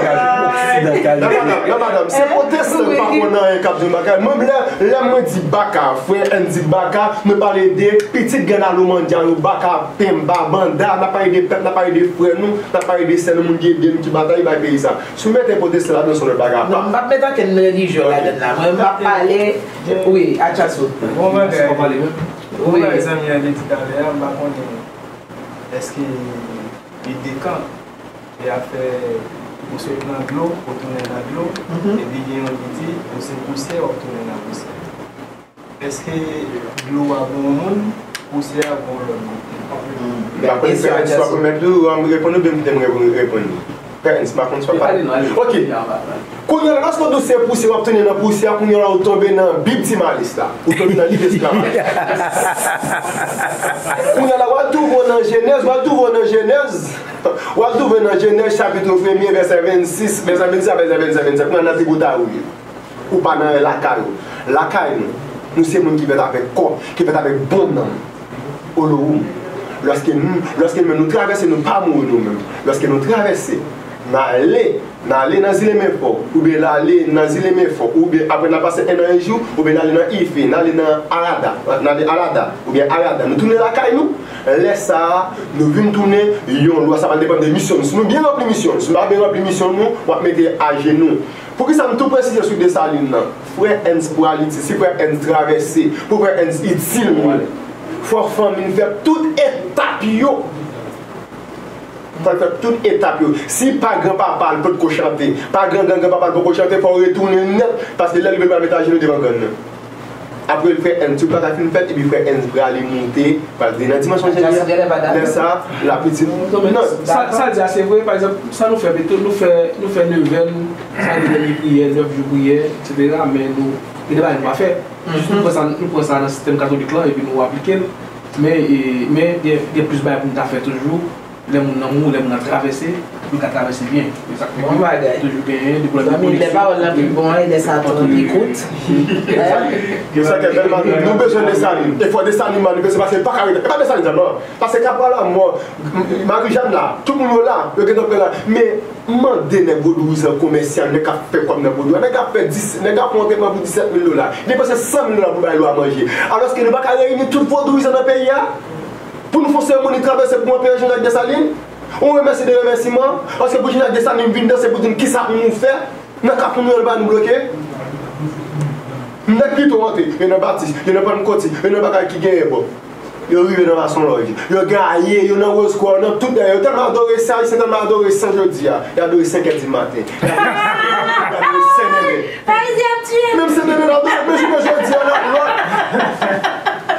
Non, madanm, non, madanm, se pwotestan k pa konn anyen k ap di baka. Mwen, lè, lè mwen di baka, frè Andy baka, mwen pale de pitit grann Alomandia yo, baka, penba, banda, n ap pale de pèp, n ap pale de frè nou, n ap pale de sè nou, moun ki ede nou, ki batay, bay peyi sa. Si w mete pwotestan ladan, se yon lòt bagay apa. Non, m p ap met ankenn relijyon ladan la. Mwen, m ap pale, wi, Atchasou. Bon bagay. Wi. Bon bagay, zanmi an te di talè a, m pa konnen èske li dekan, e afè ou sot nan dlo, ou tounen nan dlo, epi gen yon ki di, ou se pousyè, w ap tounen nan pousyè. Èske dlo a gon moun, pousyè a gon lòt moun? M pa konn si w ap pèmèt ou, ou reponn ou byen m kite m reponn, reponn li. Pè Ernst, m pa konn si w ap pale. Ok. Kounye a la, lòske w di w se pousyè, w ap tounen nan pousyè, kounye a la, ou tonbe nan Bib Ti Malis la. Ou tonbe nan liv esklavaj. Kounye a la, w al twouve w nan Jenèz, w al twouve w nan Jenèz. W al twouve w nan Jenèz chapit premye, vèsè vennsis, vèsè vennsis a vèsè vennsenk, vennsenk. Kounye a, nan ti bout a ou ye. Ou pa nan lakay ou. Lakay nou, nou se moun ki fèt avèk kò, ki fèt avèk bon nanm. Olohoum. Lòske nou, lòske nou menm nou travèse, nou pa mouri nou menm. Lòske nou travèse, n ale, n ale nan zile Menfò, oubyen n ale nan zile Menfò, oubyen apre n ap pase en an, en jou, oubyen n ale nan Ife, n ale nan Arada, n ale Arada, oubyen Arada, nou tounen lakay nou. Lè sa a, nou vin tounen yon lwa, sa va depann de misyon nou. Si nou byen ranpli misyon nou, si nou pa byen ranpli misyon nou, w ap mete ajenou. Poukisa m tou presize sou Desalin nan? Frè Ernst pral itil, si frè Ernst travèse, pou frè Ernst itil moun, fò fanmi n fè tout etap yo. Fò l fè tout etap yo. Si pa granpapa l potko chante, pa gran gran granpapa l poko chante, fò w retounen nèt, paske lè l rive l pral met ajenou devan grann nan. Apre l fè N, tout bagay fin fèt, epi frè N prale monte, pral vin nan dimansyon Jezi a. Lè sa, l ap di, non, sa, sa l di a, se vre, pa egzanp, sa nou fè, nou fè, nou fè nevèn, sa nou dènye priyè, nèf jou priyè, etsetera, men nou, gen de bagay nou pa fè. Jis nou pran sa, nou pran sa nan sistèm katolik lan, epi nou aplike l. Men, e, men, gen, gen plis bagay pou nou ta fè toujou. Lè moun nan mouri, lè moun nan travèse, nou ka travèse byen. E sa k fè ke toujou genyen de pwoblèm de koneksyon. Zanmi, lè pawòl lan pi bon an, e lè sa tou an pi kout. Gen sa ke bèl maten, nou bezwen Desalin. E fò Desalin manifeste paske li pa ka rete. E pa Desalin sèlman. Paske Kapwa Lamò, Marijàn la, tout moun yo la, yo gentan pran la. Men, mande nèg Vodouyizan komèsyal, nèg k ap fè kòb nan Vodou a, nèg k ap fè dis, nèg k ap fè yon antrenman pou disèt mil dola. Li depanse san mil dola pou bay lwa manje. Alòske nou pa ka reyini tout Vodouyizan nan peyi a? Pou nou fè seremoni travèse pou anpeye Jean-Jacques Dessalines? Yon remèsi de remèsiman? Paske pou Jean-Jacques Dessalines vin danse pou di n kisa pou nou fè nan Kafou Nouyòl pa nou bloke? Nèg pito antre, yo nan batis, yo nan pannkoti, yo nan bagay ki genyen bon. Yo rive nan Masonlòj, yo gaye, yo nan Rose Croix, nan tout dèyè. Yo tèlman adore Sen, Ayisyen tèlman adore Sen jodi a. Y adore senkè di maten. Y adore Sen Nènè. Ayisyen ap tiye. Menm Sen Nènè la, men jounen jodi a, la, la.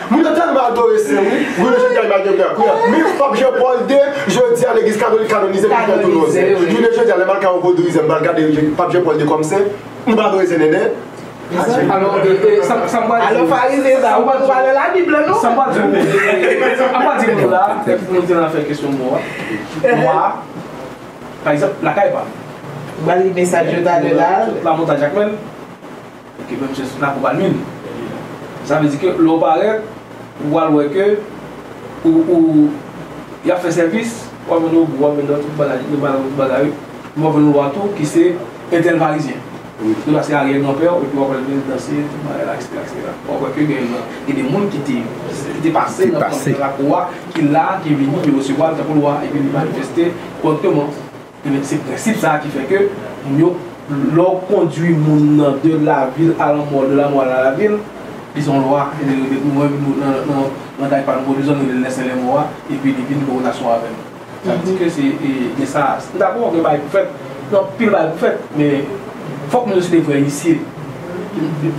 Moun yo tèlman adore Sen, wi. Jounen jodi a, malgre yo gen kouyè. Men Pap Jan Pòl de, jodi a, legliz katolik kanonize, kanonize, wi. Jounen jodi a, lè m al kay yon vodouyizan, m al gade Pap Jan Pòl de kòm sen, nou pa adore Sen Nènè. Alò, e, e, sa, sa m pral di. Alò, Farizyen sa, ou pa nan Labib la, non? Sa m pral di, sa m pral di pou nou la, pou nou te nan afè kesyon mò a. Mò a, pa egzanp, lakay pa m. Ou pral li mesaj yo talè la. Lamontaj Jakmèl. Ok, menm jan sou Lakou Palmin. Sa vle di ke lè w parèt, ou pral wè ke ou, ou, y ap fè sèvis, w ap jwenn ogou, w ap jwenn tout bagay, tout bagay, tout bagay, wi. Men w ap jwenn lwa tou ki se entèl Farizyen. Wi. Yo pase aryè granpè w, epi w ap wè l vin danse, tout bagay la, etsetera, etsetera. W ap wè ke gen, gen de moun ki te, ki te pase nan, nan lakou a, ki la, ki vini, yo resevwa l tankou lwa, epi li manifeste kòrèkteman. Ebyen, se prensip sa a ki fè ke moun yo, lè w kondui moun nan de lavil a lanmò, de lanmò a lavil, li se yon lwa, e nou, nou, nou, nan, nan, nan kay pa nou, pwodui zòn, nou rele l lè sen lè mò a, epi li vin gen relasyon avè l. Sa vle di ke se, e, gen sa, m dakò, gen bagay pou fèt, gen anpil bagay pou fèt, men fòk moun yo se de vrè inisye.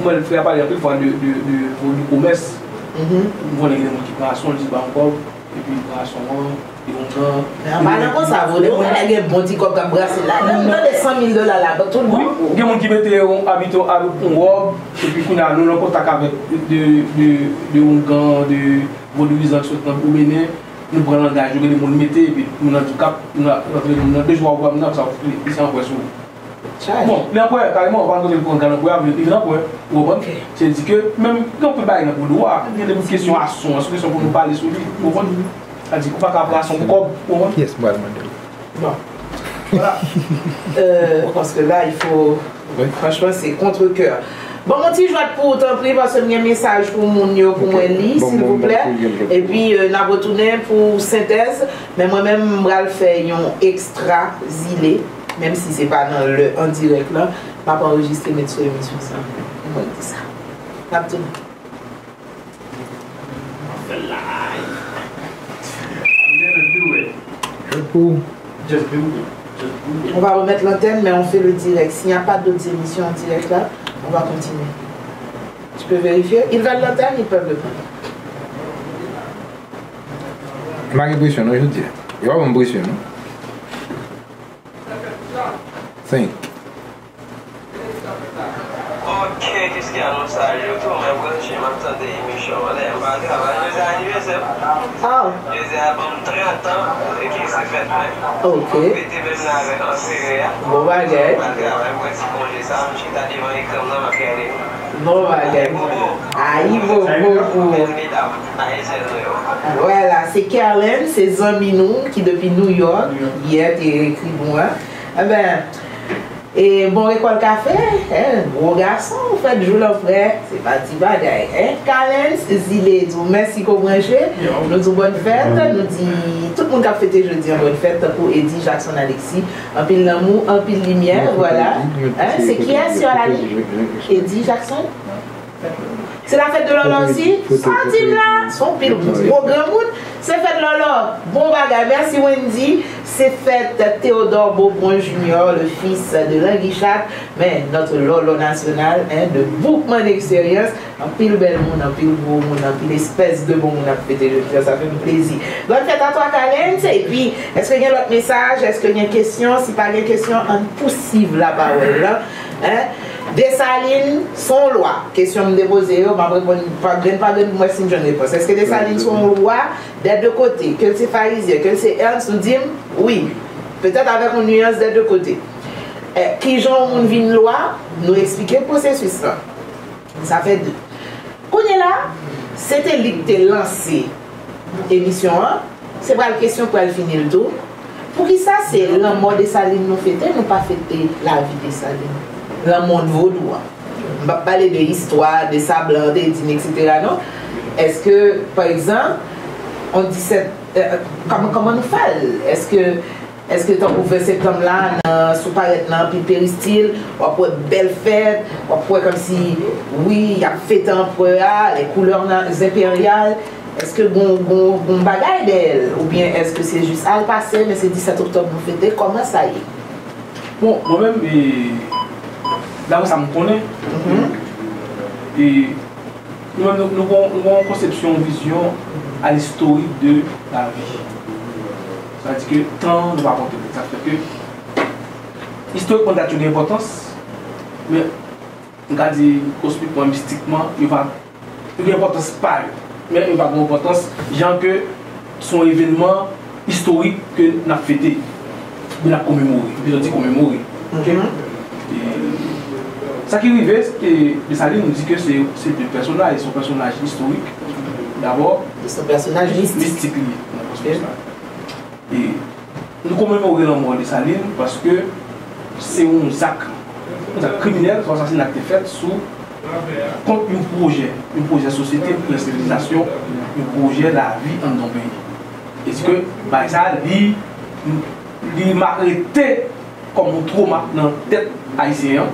Mwen, frè a pale anpil fwa de, de, de, de komès. M konnen gen de moun ki pran asyon, li di ba yon kòb, epi li pran asyon an, li yon gran. Men an palan konsa, vre, moun lè gen bon ti kòb k ap brase la, lè m tande san mil dola labank, tout bon. Wi, gen moun ki mete yon abito, ab-, yon wòb, epi kounye a nou nan kontak avèk de, de, de oungan, de vodouyizan ki sot nan Benen, nou pran langaj yo, gen de moun mete, epi moun nan di w k ap, nou rantre moun nan de jou a ou pa moun nan, sa, li, li se anpwè sou ou. Bon, li anpwè, kareman, ou pa kote l pran gad anpwè a, li vin anpwè, ou konprann? Se di ke, menm, gen anpil bagay nan vodou a, gen de kesyon asyon, sou kesyon pou nou pale sou li, ou konprann? Sa di, ou pa ka pran asyon pou kòb, ou konprann? Kiyès m pral mande l? Bon. Voilà. Euh, parce que là, il faut, franchement, c'est contre-cœur. Ban m yon ti jwèt pou ou, tanpri, paske m gen mesaj pou moun yo, pou mwen li, silvouplè. Epi, euh, n ap retounen pou sentèz. Men mwen menm, m pral fè yon ekstra zile, menm si se pa nan lè an dirèk lan, m ap anrejistre met sou emisyon sa. Mwen di sa. N ap tounen. Fè live. Just do it. Just do it. Just do it. On va remettre l'antenne, mais on fait le direct. S'il n'y a pas d'autres émissions en direct là, on va continuer. Tu peux vérifier. Ils veulent l'antenne, ils peuvent le prendre. M pa gen presyon non jodi a. Yo pa ban m presyon non. Senk. Ok, jiska nou sa jou tou, mwen branche, m ap tande emisyon an. Lè m pa travay, jodi a anivèsè m. Jodi a ban m trant an, e ki se fèt mwen. Ok. M fete menm nan avèk anperè a. Bon bagay. M pa travay, m pran ti konje sa, m chita devan ekran m nan, m ap gade. Bon bagay. Ayibobo pou ou. Voilà, se Kerlens, se zanmi nou ki depi New York, yè te ekri nou an. Enben, e bon rekòt kafe, en, gwo gason, ou fèt jou l an frè, se pa ti bagay, en. Kerlens Zile di w mèsi ke w branche, nou di w bòn fèt, nou di tout moun k ap fete jodi an bòn fèt, tankou Eddy Jackson Alexis, anpil lanmou, anpil limyè, vwala. En, se kiyès yo la li? Eddy Jackson? Se la fèt de Lòlò osi? Sa w di m la? Se yon pil gwo granmoun. Se fèt Lòlò. Bon bagay. Mèsi Wendy. Se fèt Théodore Beaubrun Junior, le fils de Languichat, men notre Lolo national, hein, de Boukman Experience. Anpil bèl moun, anpil gwo moun, anpil espès de bon moun ap fete jodi a, sa fè m plezi. Bòn fèt a Twa Kalens, epi, èske gen lòt mesaj, èske gen kesyon? Si pa gen kesyon, ann pousiv lapawòl la. Hein? Desalin, se yon lwa. Kesyon m te poze yo, m ap reponn pa grenn pa grenn pou m wè si m jwenn repons. Èske Desalin se yon lwa? Dè de kote, ke l se Farizyen, ke l se Ernst, ou di m wi. Petèt avèk yon niyans dè de kote. Eh, kijan yon moun vin lwa? Nou eksplike pwosesis lan. Sa fè de. Kounye la, se te li k te lanse emisyon an. Se pral kesyon k pral fini l tou. Poukisa se lanmò Desalin nou fete, nou pa fete lavi Desalin? Nan mond vodou an. M p ap pale de istwa, de sa blan an te di n, etsetera non. Èske, pa egzanp, on disèt, eh, kòman, kòman nou fè l? Èske, èske tankou ven septanm la, nan, si w parèt nan anpil peristil, w ap wè bèl fèt, w ap wè kòmsi, wi, y ap fete anperè a, les couleurs na-, impériales, èske gon, gon, gon bagay dèyè l? Oubyen èske se jis al pase, men se disèt oktòb nou fete? Kòman sa ye? Bon, mwen menm, e, daprè sa m konnen, e, nou menm, nou, nou gon, nou gon konsepsyon, yon vizyon a listorik de lavi. Sa vle di ke tan an, nou pa konte l. Sa fè ke, istorikman, dat yo gen enpòtans, men, m ka di, kosmikman, mistikman, yo pa, yo gen enpòtans pa yo. Men yo pa gen enpòtans, jan ke se yon evènman istorik ke n ap fete, oubyen n ap komemore. Oubyen yo di komemore. Oke? E, sa ki rive, e, Desalin nou di ke se, se de pèsonaj, se yon pèsonaj istorik, dabò. Se yon pèsonaj mistik. Mistik li ye, nan kosmos la. E nou komemore lanmò Desalin paske se yon zak, yon zak kriminèl, se yon asasina ki te fèt sou, kont yon pwojè, yon pwojè sosyete, yon pwojè sivilizasyon, yon pwojè lavi anndan yon peyi. E di ke bagay sa a, li, li ma-, rete kòm yon twoma nan tèt ayisyen an,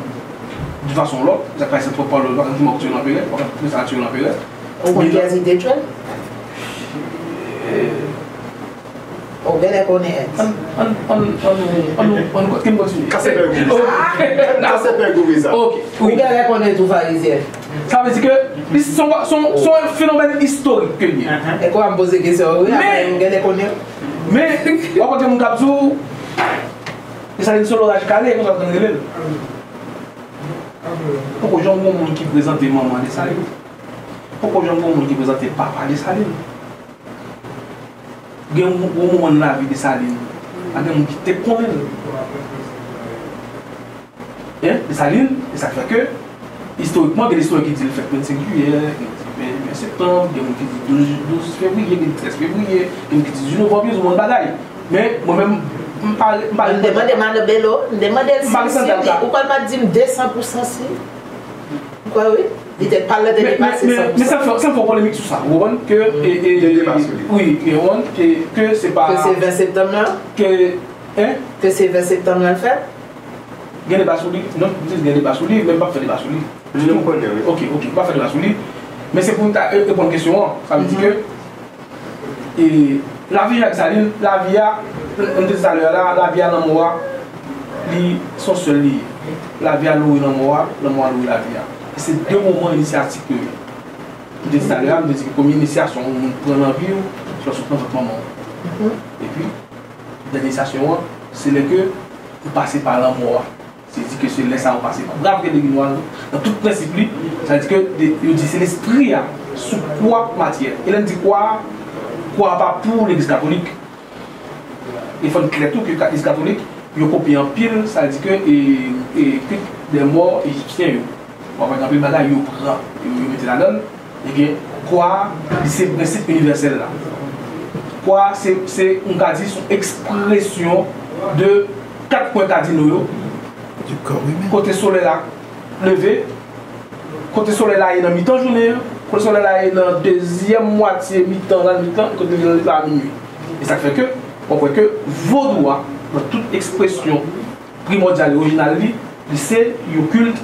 de fason ou lòt, sa k fè se twòp pale, pa ka di m ap tiye lanperè, pa ka di sa tiye lanperè. Ou konn kiyès ki te tchwe l? Ou genlè konnen Ernst. Ann, ann, ann, ann, ann, ann, ann, ann kontinye. Kase pè gou. Kase pè gou, Riza. Ok, wi. Ou genlè konnen tou Farizyen. Sa vle di ke li se yon, se yon, se yon fenomèn istorik ke l ye. E kwa m poze kesyon, wi, apre ou genlè konnen. Men, w ap wè gen moun k ap di w, Desalin se yon loraj kale, e konsa yo konn rele l. Poko janm gon moun ki prezante manman Desalin. Poko janm gon moun ki prezante papa Desalin. Gen yon, yon moman nan lavi Desalin, pa gen moun ki te konnen l. Hein, Desalin, e sa k fè ke, istorikman, gen istoryè ki di l fèt vennsenk jiyè, gen ki di ven, ven septanm, gen moun ki di douz, douz fevriye, gen trèz fevriye, gen moun ki di dizuit novanm, yo di yon bann bagay. Men, mwen menm, m pa, m pa... M te mande Madan Belo, m te mande l si, si li, ou konn pa di m de san pou san si. M kwè wi. Li te pale de depase san pou san. Men, men, men, san fè, san fè polemik sou sa, ou konprann ke, e, e, wi, e, ou konprann ke, ke se pa... Ke se ven septanm nan? Ke, hein? Ke se ven septanm nan l fèt? Gen deba sou li? Non, m di gen deba sou li, men m p ap fè deba sou li. Jan m konnen, wi. Ok, ok, m p ap fè deba sou li. Men se pou m ta, e, reponn kesyon an. Sa vle di ke, e, lavi a Desalin, lavi a, m te di talè a la, lavi a, lanmò a, li se yon sèl li ye. Lavi a loure lanmò a, lanmò a loure lavi a. E se de moman inisyatik yo ye. M te di talè a, m te di ke premye inisyasyon yon moun pran nan vi w, se lòske w pran vant manman w. Epi, dènye inisyasyon an, se lè ke ou pase pa lanmò a. Se di ke se lè sa a ou pase pa. Brave ke Legi Nwa nan tout prensip li, sa di ke de, yo di se lespri a sou kwa matyè. E lè n di kwa a, kwa a pa pou Legliz Katolik. E fò n klè tou ke Legliz Katolik, yo kopye anpil, sa di ke, e, e, culte des morts égyptiens yo. W ap wè gen anpil bagay yo pran, yo, yo mete ladan l. Ebyen, kwa a, li se prensip inivèsèl la. Kwa a, se, se, m ka di, se yon ekspresyon de kat pwen kadino yo. Kote solèy la leve, kote solèy la ye nan mitan jounen an, kote solèy la ye nan dezyèm mwatye mitan lannwit lan, e kote li leve a minui. E sa k fè ke, w ap wè ke vodou a, nan tout ekspresyon primòdyal e orijinal li, li se yon kilt,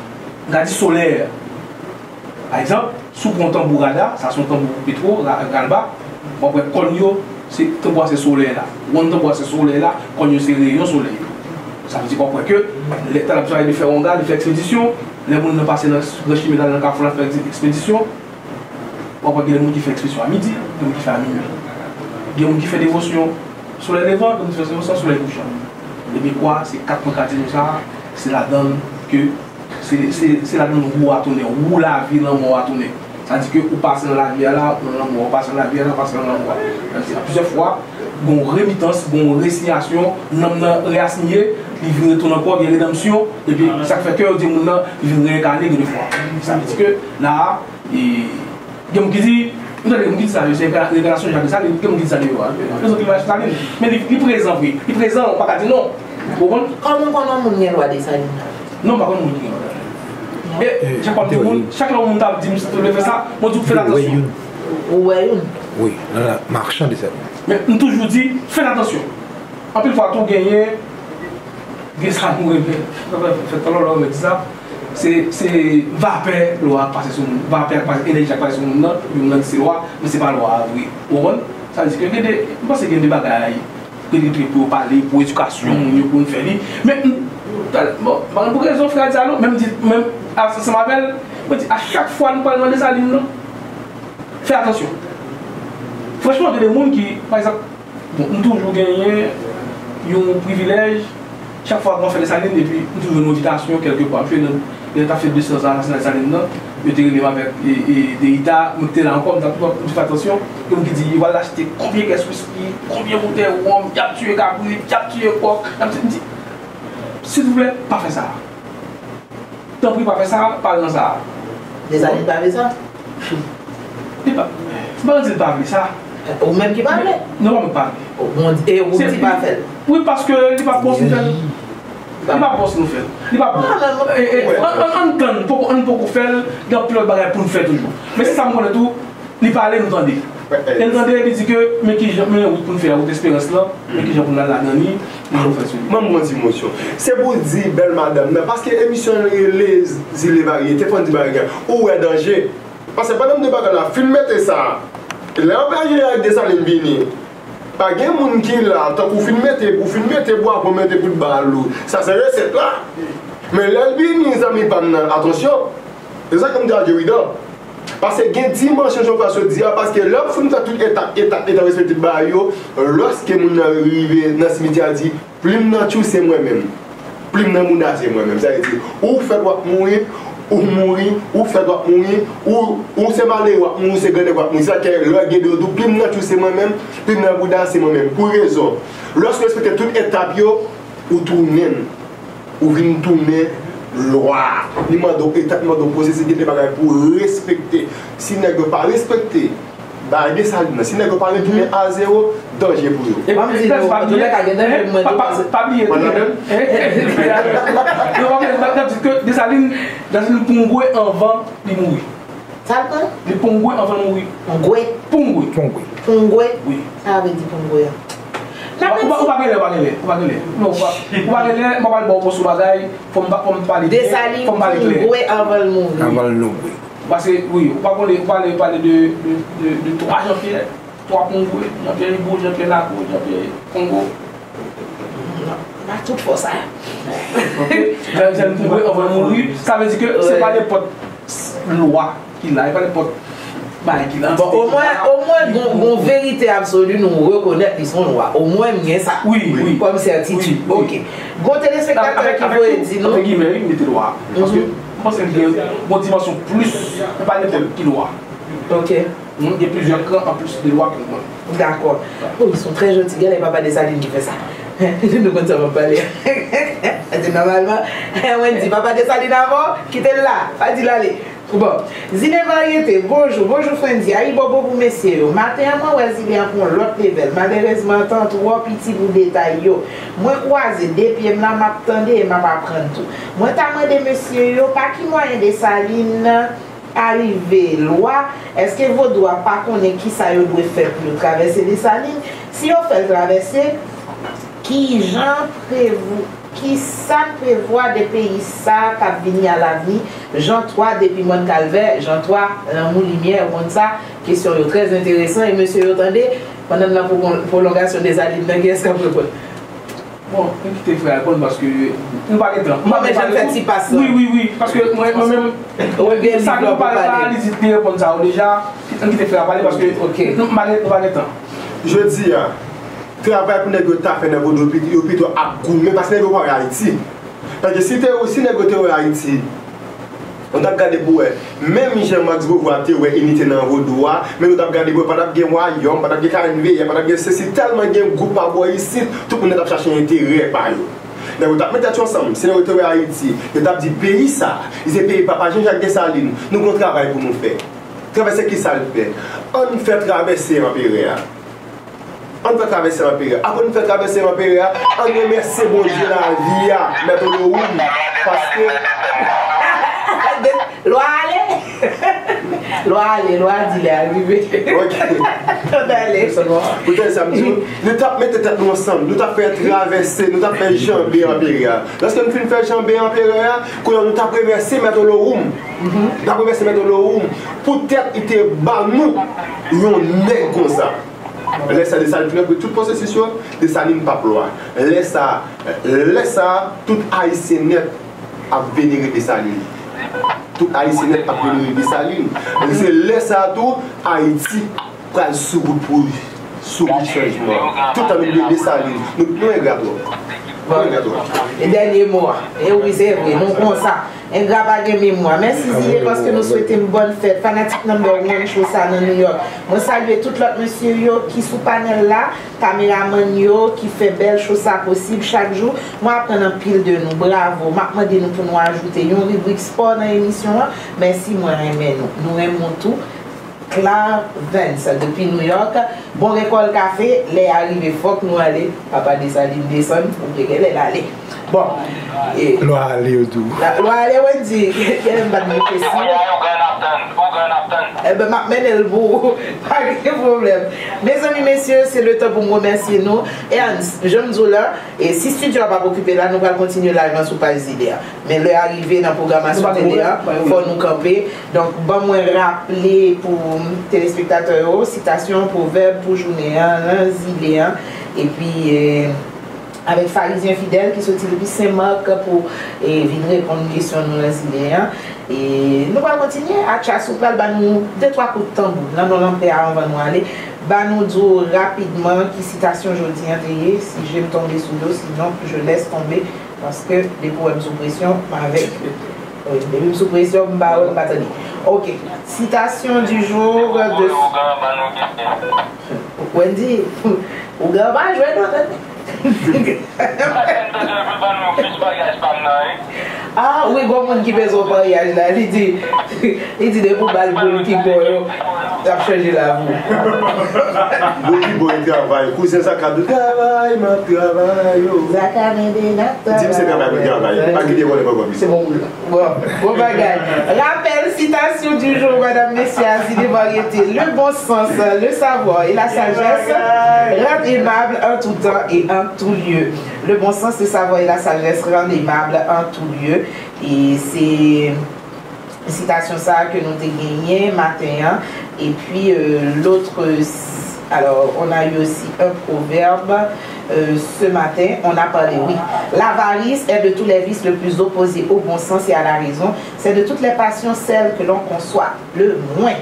m ka di, solè. Pa egzanp, si w pran yon tanbou rada, sa se yon tanbou petwo, ra-, ralba, w ap wè kòn yo, Se tanbou a se solèy la. Wonn tanbou a se solèy la, kòn yo se reyon solèy yo. Sa vle di w ap wè ke lè talè ap travay, li fè wonga, li fè ekspedisyon, lè moun nan pase nan, nan chimen la, nan kafou la, fè ekspedisyon, w ap wè gen moun ki fè ekspedisyon a midi, gen moun ki fè a minui. Gen moun ki fè devosyon solèy levan, gen moun ki fè devosyon solèy kouchan. Epi kwa, se kat pwen katye jou sa a, se ladan l ke Se, se, se ladan wou a tounen, wou lavi lanmò a tounen. Sa di ke ou pase nan lavi a la, ou nan lanmò a, ou pase nan lavi a la, ou pase nan lanmò a. Plizyè fwa, gon remitans, gon resiyasyon, nanm nan reasiye, li vin retounen ankò, gen redanmsyon, epi sa k fè ke yo di moun nan, li vin reyènkane gen de fwa. Sa vle di ke la a, e, gen moun ki di, m tande gen moun ki di sa, se reyènkanasyon Jacques Dessalines, gen moun ki di sa deyò a. Rezon ki Jacques Dessalines, men li, li prezan vre, li prezan, ou pa ka di non. Ou konprann? Kòman w konnen yon moun gen lwa Dessalines la? Non, m pa konn moun ki gen lwa Dessalines. E, chak fwa m di moun, chak lè yon moun ta di m si w vle fè sa, mwen di w fè atansyon. Ou wè youn? Wi, nan la, machan Dessalines. Men m toujou di, fè atansyon. Anpil fwa tou genyen, gen sa nou renmen fè, fè, fè talò lè w renmen di sa. Se, se vapè lwa a pase sou moun, vapè a pase, enèji a pase sou moun nan, epi moun nan di se lwa, men se pa lwa a vre. Ou konprann? Sa vle di ke gen de, m panse gen de bagay, gen de trik pou yo pale, pou edikasyon moun yo, pou n fè li. Men, m, bon, m pa konn pou rezon frè a di sa non, men m di, men m, ansanm avè l, mwen di, a chak fwa nou pral nan Desalin nan, fè atansyon. Franchman, gen de moun ki, pa egzanp, bon, m toujou genyen yon privilèj, chak fwa mwen fè Desalin, epi m toujou jwenn yon envitasyon kèlke pa. M jwenn nan, lè yo t ap fè de san zan asasinay Desalin nan, yo te rele m avèk, e, e, Deyita, mwen ki te la ankò, m t ap, m t ap fè atansyon, gen moun ki di, yo pral achte konbyen kès wiski, konbyen boutèy wonm, y ap tiye kabrit, y ap tiye kòk, y ap tiye, m di, silvouplè, pa fè sa. Tanpri pa fè sa, pa al nan sa. Desalin pa vle sa? Li pa, m pa di l pa vle sa. Ou menm ki pa vle? Non, pa mwen ki pa vle. Ou di, e ou di pa fè l? Wi, paske li pa bon si nou fè l. Li pa bon si nou fè l. Li pa bon. E, e, ann, ann, ann tann, poko, ann poko fè l, gen anpil lòt bagay pou n fè toujou. Men se sa m konnen tou, li pale, nou tande. E l tande, li di ke, men kijan, men wout pou n fè a, wout esperans lan, men kijan pou n al ladan li, men nou fè sou li. Ban m yon ti mosyon. Se pou di bèl madanm nan, paske emisyon an rele Zile Varyete, fò n di bagay la. Ou wè danje. Paske pandan m di bagay la, fin mete sa. Lè anpèche Desalin vini, pa gen moun ki la, tankou fin mete, ou fin mete bwa pou mete pou bal ou. Sa se resèt la. Men lè l vini, zanmi pa m nan, atansyon. Se sa ke m di a Jeridan. Paske gen dimansyon jan w fè sot di a, paske lè w fin fè tout etap, etap, etap, respekte bagay yo, lòske moun nan rive nan simityè a di, plim nan tchouse mwen menm. Plim nan mouda se mwen menm. Sa vle di, ou fèt w ap mouri, ou mouri, ou fèt w ap mouri, ou, ou se malere w ap mouri, ou se grannèg w ap mouri. Sa ke lè gen de yo di w, plim nan tchouse mwen menm, plim nan mouda se mwen menm. Pou rezon, lòske w respekte tout etap yo, ou tounen. Ou vin tounen lwa. Li mande w etap, li mande w pwosesis, gen de bagay pou w respekte. Si nèg yo pa respekte bagay Desalin nan, si nèg yo pa retounen a zewo, danje pou yo. Ban m di nou, antoulèka, gen danje pou mwen tou, paske pa bliye tou. Desalin, Desalin pongwe anvan li mouri. Sa l pran? Li pongwe anvan l mouri. Pongwe? Pongwe. Pongwe. Pongwe? Wi. Sa vle di pongwe a? Ou pa, ou pa, ou pa gen lè, ou pa gen lè, ou pa gen lè. Non, ou pa, ou pa gen lè, m pa pral ba w mòso bagay, fò m pa, fò m pale byen, fò m pale klè. Desalin pongwe anvan l mouri. Anvan l mouri. Paske, wi, ou pa konnen, ou pale, pale de, de, de, de twa Jean Pierre. Twa Pongwe, Jean Pierre Rigaud, Jean Pierre Lacour, Jean Pierre Congo. Nan tout fò sa. Ok? Jean, Jean Pongwe anvan l mouri, sa vle di ke se pa nenpòt lwa ki la, e pa nenpòt bagay ki la. Bon, omwen, omwen gon, gon verite absoli nou rekonèt li se yon lwa. Omwen m gen sa. Wi, wi. Kòm sètitid. Wi, wi. Ok. Gon telespektatè ki voye di nou. Avèk tout, antre gimè, wi, mete lwa. Paske m panse l gen yon dimansyon plis, e pa nenpòt ki lwa. Ok. Moun gen plizyè kan anplis de lwa ke nou konnen. Dakò. Oh, ils sont très gentils. Genlè papa Desalin ki fè sa. Nou konn sa m ap pale. Paske nòmalman, Wendy, papa Desalin avan, kite l la. Pa di l ale. Bon. Zile Varyete, bonjou. Bonjou, Frendy. Ayibobo pou mesye yo. Maten an, mwen wè Zile an pran yon lòt level. Malerezman, tan twò piti pou detay yo. Mwen kwaze de pye m la, m ap tande e m ap aprann tou. Mwen ta mande mesye yo, pa ki mwayen Desalin arive lwa, èske vodou a pa konnen kisa yo dwe fè pou yo travèse Desalin? Si yo fè l travèse, kijan prevw-, kisa n prevwa de peyi sa a k ap vini alavni? Jan twa depi Mòn Kalvè, Jan twa, lanmou, limyè, ou konn sa, kesyon yo trè enteresan e mesye yo tande, Pandan n nan pou pwolongasyon Desalin nan, kiyès k ap reponn? Bon, nou kite frè a reponn paske nou pa gen tan. Mwen menm, jan fè ti pas la. Wi, wi, wi. Paske mwen menm, sa ke nou pale la, li di li reponn sa yo deja. Ann kite frè a pale paske nou pa gen tan. Jodi a, travay pou nèg yo ta fè nan vodou yo pito ap goumen paske nèg yo pa wè Ayiti. Paske si te si nèg yo te wè Ayiti, nou t ap gade pou wè. Menm jan Max Beauvoir te wè inite nan vodou a, men nou t ap gade pou wè pa t ap gen wayòm, pa t ap gen K N V R, pa t ap gen sesi, tèlman gen gwoup pa bò isit, tout moun nan t ap chache enterè pa yo. Nèg yo t ap met tèt yo ansanm, si nèg yo te wè Ayiti, yo t ap di peyi sa, li se peyi papa Jean Jacques Dessalines, nou gen yon travay pou nou fè. Travèse kisa l fè? Ann fè travèse anperè a. Ann fè travèse anperè a. Apre nou fè travèse anperè a, ann remèsye Bondye lavi a, mèt Olowoum, paske. Lwa ale! Lwa ale, lwa di lè a rive. Ok. Tout ale. Poutèt sa, m di w, nou t ap mete tèt nou ansanm, nou t ap fè travèse, nou t ap fè janbe anperè a. Lòske nou fin fè janbe anperè a, kounye a nou t ap remèsye mèt Olowoum. Nou t ap remèsye mèt Olowoum poutèt li te ba nou yon nèg konsa. Lè sa Desalin fin antre tout pwosesis yo, Desalin p ap lwa. Lè sa, lè sa, tout Ayisyen nèt ap venere Desalin. Tout Ayisyen nèt ap venere Desalin. Se lè sa tou, Ayiti pral sou wout pou sou wout chanjman. Tout tan nou bliye Desalin, nou engra twòp. Nou engra twòp. E dènye mo a. E wi, se vre, nou konsa. Engra pa gen memwa. Mèsi Ziye paske nou swete m bòn fèt. Fanatik number one show sa nan New York. Mwen salye tout lòt mesye yo ki sou panèl la, kameramann yo ki fè bèl show sa posib chak jou. Mwen aprann anpil de nou. Bravo. M ap mande nou pou nou ajoute yon ribrik spò nan emisyon an. Mèsi, mwen renmen nou. Nou renmen w tou. Clarvens depi New York. Bon rekòl kafe, lè a rive fòk nou ale. Papa Desalin desann, ou te genlè l ale. Bon. Lwa ale yo tou. Lwa ale Wendy, genlè m pa t bouke si. Enben m ap mennen l pou ou. Pa gen pwoblèm. Mezanmi mesye, se le tan pou m remèsye nou. Ernst, jan m di w la, e si estidyo a p ap okipe la, nou pral kontinye live lan sou paj Zile a. Men lè a rive nan pwogramasyon tele a, fò nou kanpe. Donk, ban mwen raple pou telespektatè yo, sitasyon, pwovèb pou jounen an, nan Zile an. Epi, e, avèk Farizyen Fidèl ki soti depi Sen Mak pou, e, vin reponn kesyon nou nan Zile an. E nou pral kontinye. Atchas, ou pral ban nou de twa kout tanbou nan non Lanpè a anvan nou ale. Ban nou di w rapidman ki sitasyon jodi an te ye, si je m tonbe sou yo, sinon je laisse tomber. Paske depi w wè m sou presyon, m avèk. Wi, depi m sou presyon, m pa wè, m pa tande. Ok. Citation du jour de. Wendy, ougan pa jwe non, tande. Ah wi, gon moun ki bezwen paryaj la, li di. Li di depi w ba l boul ki bò yo, l ap chanje lavi w. Boul ki bò yo travay. Kouzen Zaka di w travay, m ap travay, yo. Zaka mede n ap travay. Di m se travay pou travay. Pa kite vòlè pran kòb li. Se bon boul la. Bon, bon bagay. Rapèl, citation du jour, madame, mesye, Azile Variété. Le bon sens, le savoir et la sagesse rendent aimable en tout temps et en tout lieu. Le bon sens, le savoir et la sagesse rendent aimable en tout lieu. E se sitasyon sa a ke nou te genyen maten an. Epi, euh, lot, alors, on a eu aussi un proverbe, euh, ce matin, on a parlé, oui. L'avarice est de tous les vices le plus opposé au bon sens et à la raison. C'est de toutes les passions celle que l'on conçoit le moins.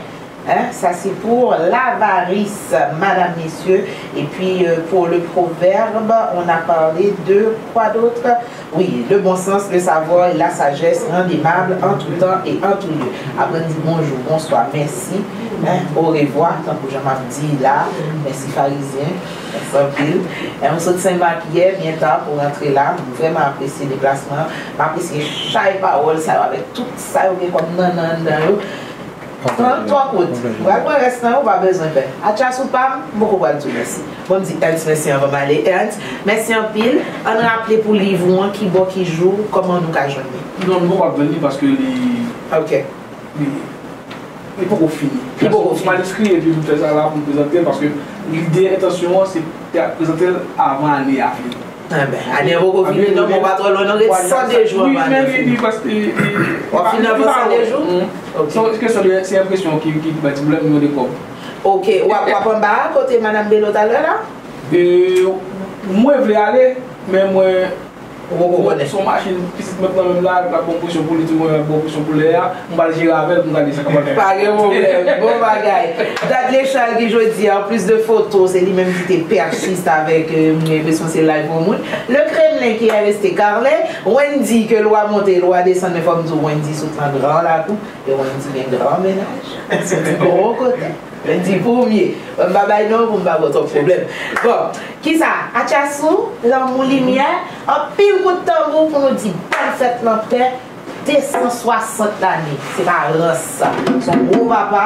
Hein? Ça, c'est pour l'avarice, madame, messieurs. Et puis, euh, pour le proverbe, on a parlé de quoi d'autre? Oui, le bon sens, le savoir et la sagesse rendent aimable en tout temps et en tout lieu. Aprann di bonjou, bonswa, mèsi, hein, orevwa, tankou jan m ap di la, mèsi Farizyen, mèsi anpil. E m sot Sen Mak yè, byen ta pou rantre la, m vrèman apresye deplasman an, m apresye chay pawòl sa yo avèk tout sa yo gen kòm nannan anndan yo. Trannntwa kout. M pral pran rès lan, ou pa bezwen pè. Atchas ou pa m, m poko pral di w mèsi. Bon, m di Ernst mèsi anvan m ale. Ernst, mèsi anpil. Ann raple pou liv ou an, ki bò, ki jou, kòman nou ka jwenn li? Non, nou pap jwenn li paske li. Ok. Li, li poko fini. Li poko fini. Ou pa enskri epi m fè sa la pou m prezante l paske lide, entansyon an, se te prezante l avan ane a fini. Enben, ane an poko fini non, men w pa twò lwen non, ret san de jou anvan ane an fini. W ap fini anvan san de jou? Ok. Se yon kesyon de, se enpresyon ki, ki, ki bay ti pwoblèm, nou mande kòb. Ok, w ap, w ap anba a kote Madanm Belo talè la? E, mwen vle ale, men mwen Ou poko konnen. Se yon machin, pitit mwen nan men m la, l ap ban m presyon pou li, di mwen l ap ban m presyon pou lè a, m pral jere avè l pou m gade sa k ap pral fèt. Pa gen pwoblèm. Bon bagay. Dudley Charles ki jodi a, an plis de foto, se li menm ki te persiste avèk, euh, m gen enpresyon se live yon moun. Le Kremlin ki a reste Carlin. Wendy ke lwa monte, lwa desann, men fò m di w, Wendy sot nan gran lakou. E Wendy gen gran mennaj. Soti gwo kote. Wendy pou w m ye. M pa bay non pou m pa ba w twòp pwoblèm. Bon, kisa? Atchasou, lanmou, limyè, anpil kout tanbou pou nou di bòn fèt lanpè, de san swasant lane. Se pa rans sa. Se yon gwo papa.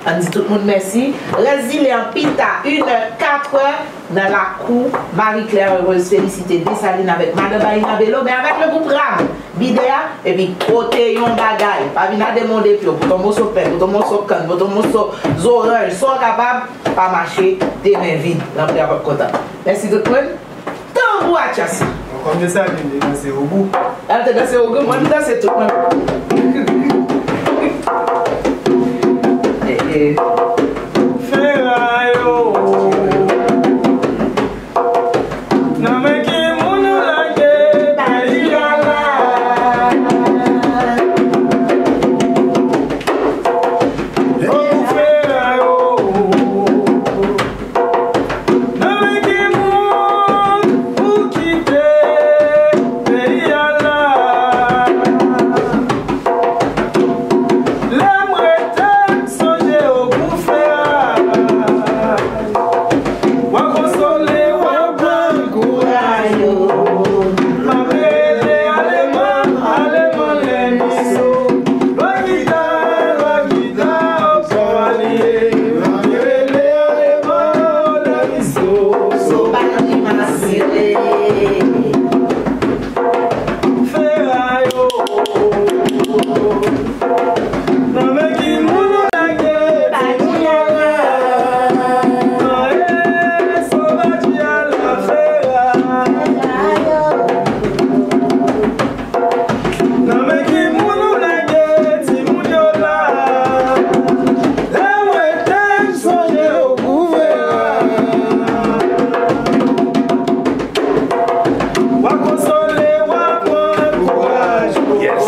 Ann di tout moun mèsi. Rès zile an pita, inè, katrè, nan lakou Marie Claire Heureuse Félicité Dessalines avèk Madan Baina Belo, men avèk le gwoup Ram, Bidè a, epi pote yon bagay. Pa vin a de men w de pye w, pote yon moso pen, pote yon moso kann, pote yon moso zoranj, sa w kapab, pa mache de men vid, lanpè a p ap kontan. Mèsi tout moun. Tanbou atchas. Bon, kòm Desalin te danse ogou. Al te danse ogou, mwen m danse tout mwen. Eh, eh. Feray o. Nan men ki moun ou lage peyi a la? O, Feray o. Nan men ki moun ou kite peyi a la? Lè m rete, m sonje ogou Feray. W a konsole, w a ban kouraj. M ap rele aleman, aleman lè miso. Lwa gita, lwa gita, o kò a li ye. M ap rele aleman, o lè miso. Sovajri masire. Feray o. Nan men ki moun ou lage timoun yo la? Aye, sovajri a la, Feray. Nan men ki moun ou lage timoun yo la? Lè mwen te sonje w pou Feray. W a konsole, w a pran kouraj. Yes.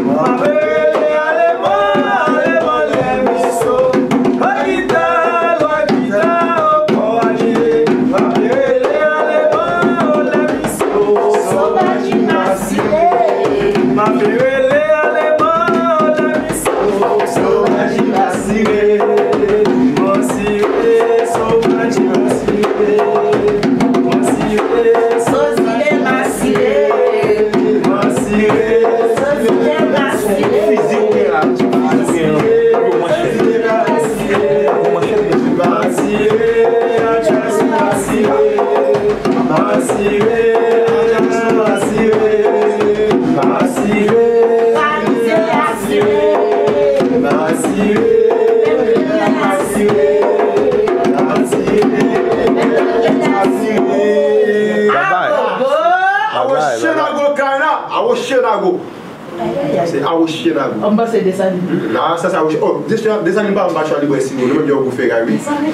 M ap rele aleman, aleman lè miso. Lwa gita, lwa gita, o kò a li ye. M ap rele aleman, o lè miso. Sovajri masire. M ap rele aleman, o lè miso. Sovajri masire. Masire, sovajri masire. Masire, sovajri masire. Masire, sovajri masire. Fizi ou gen la, ti fizi ou gen la. Yo manchèt. Yo manchèt, mesye. Masire, atchas masire. Masire, atchas masire. Masire, masire. Masire, masire. Masire, masire. Bye bye. Awo Chenago, Kayla. Awo Chenago. Se Awo Chenago. An panse Desalin. La, sa se Awo Che-, oh, Desalin, Desalin pa anba chwa li bwè siwo. Nou menm yo pou fè gay, wi. Desalin.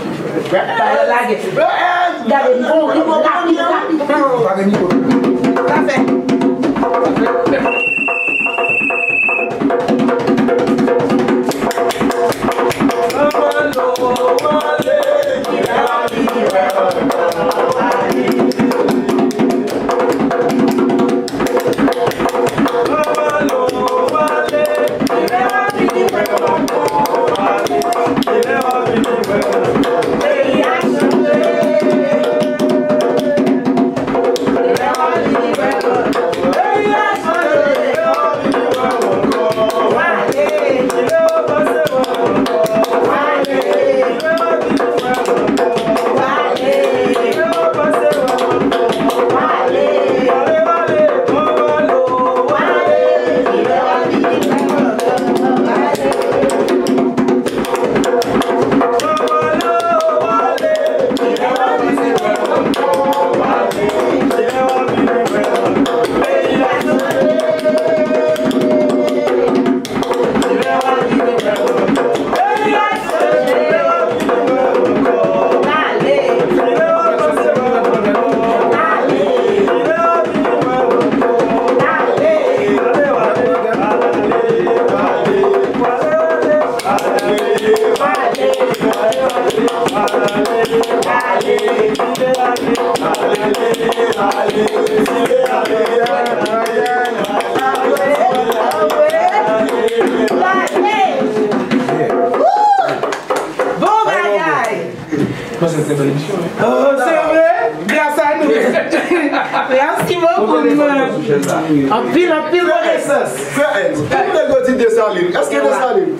Gade, bon, li bon, rapid, rapid. Pa gen niko. Sa fè. Bon bagay. Mwen se te bèl emisyon, wi. Oh, se vre? Gras a nou. Mèsi bokou, man. Anpil, anpil konesans. Frè Ernst, tout nèg yo di Desalin. Èske Desalin?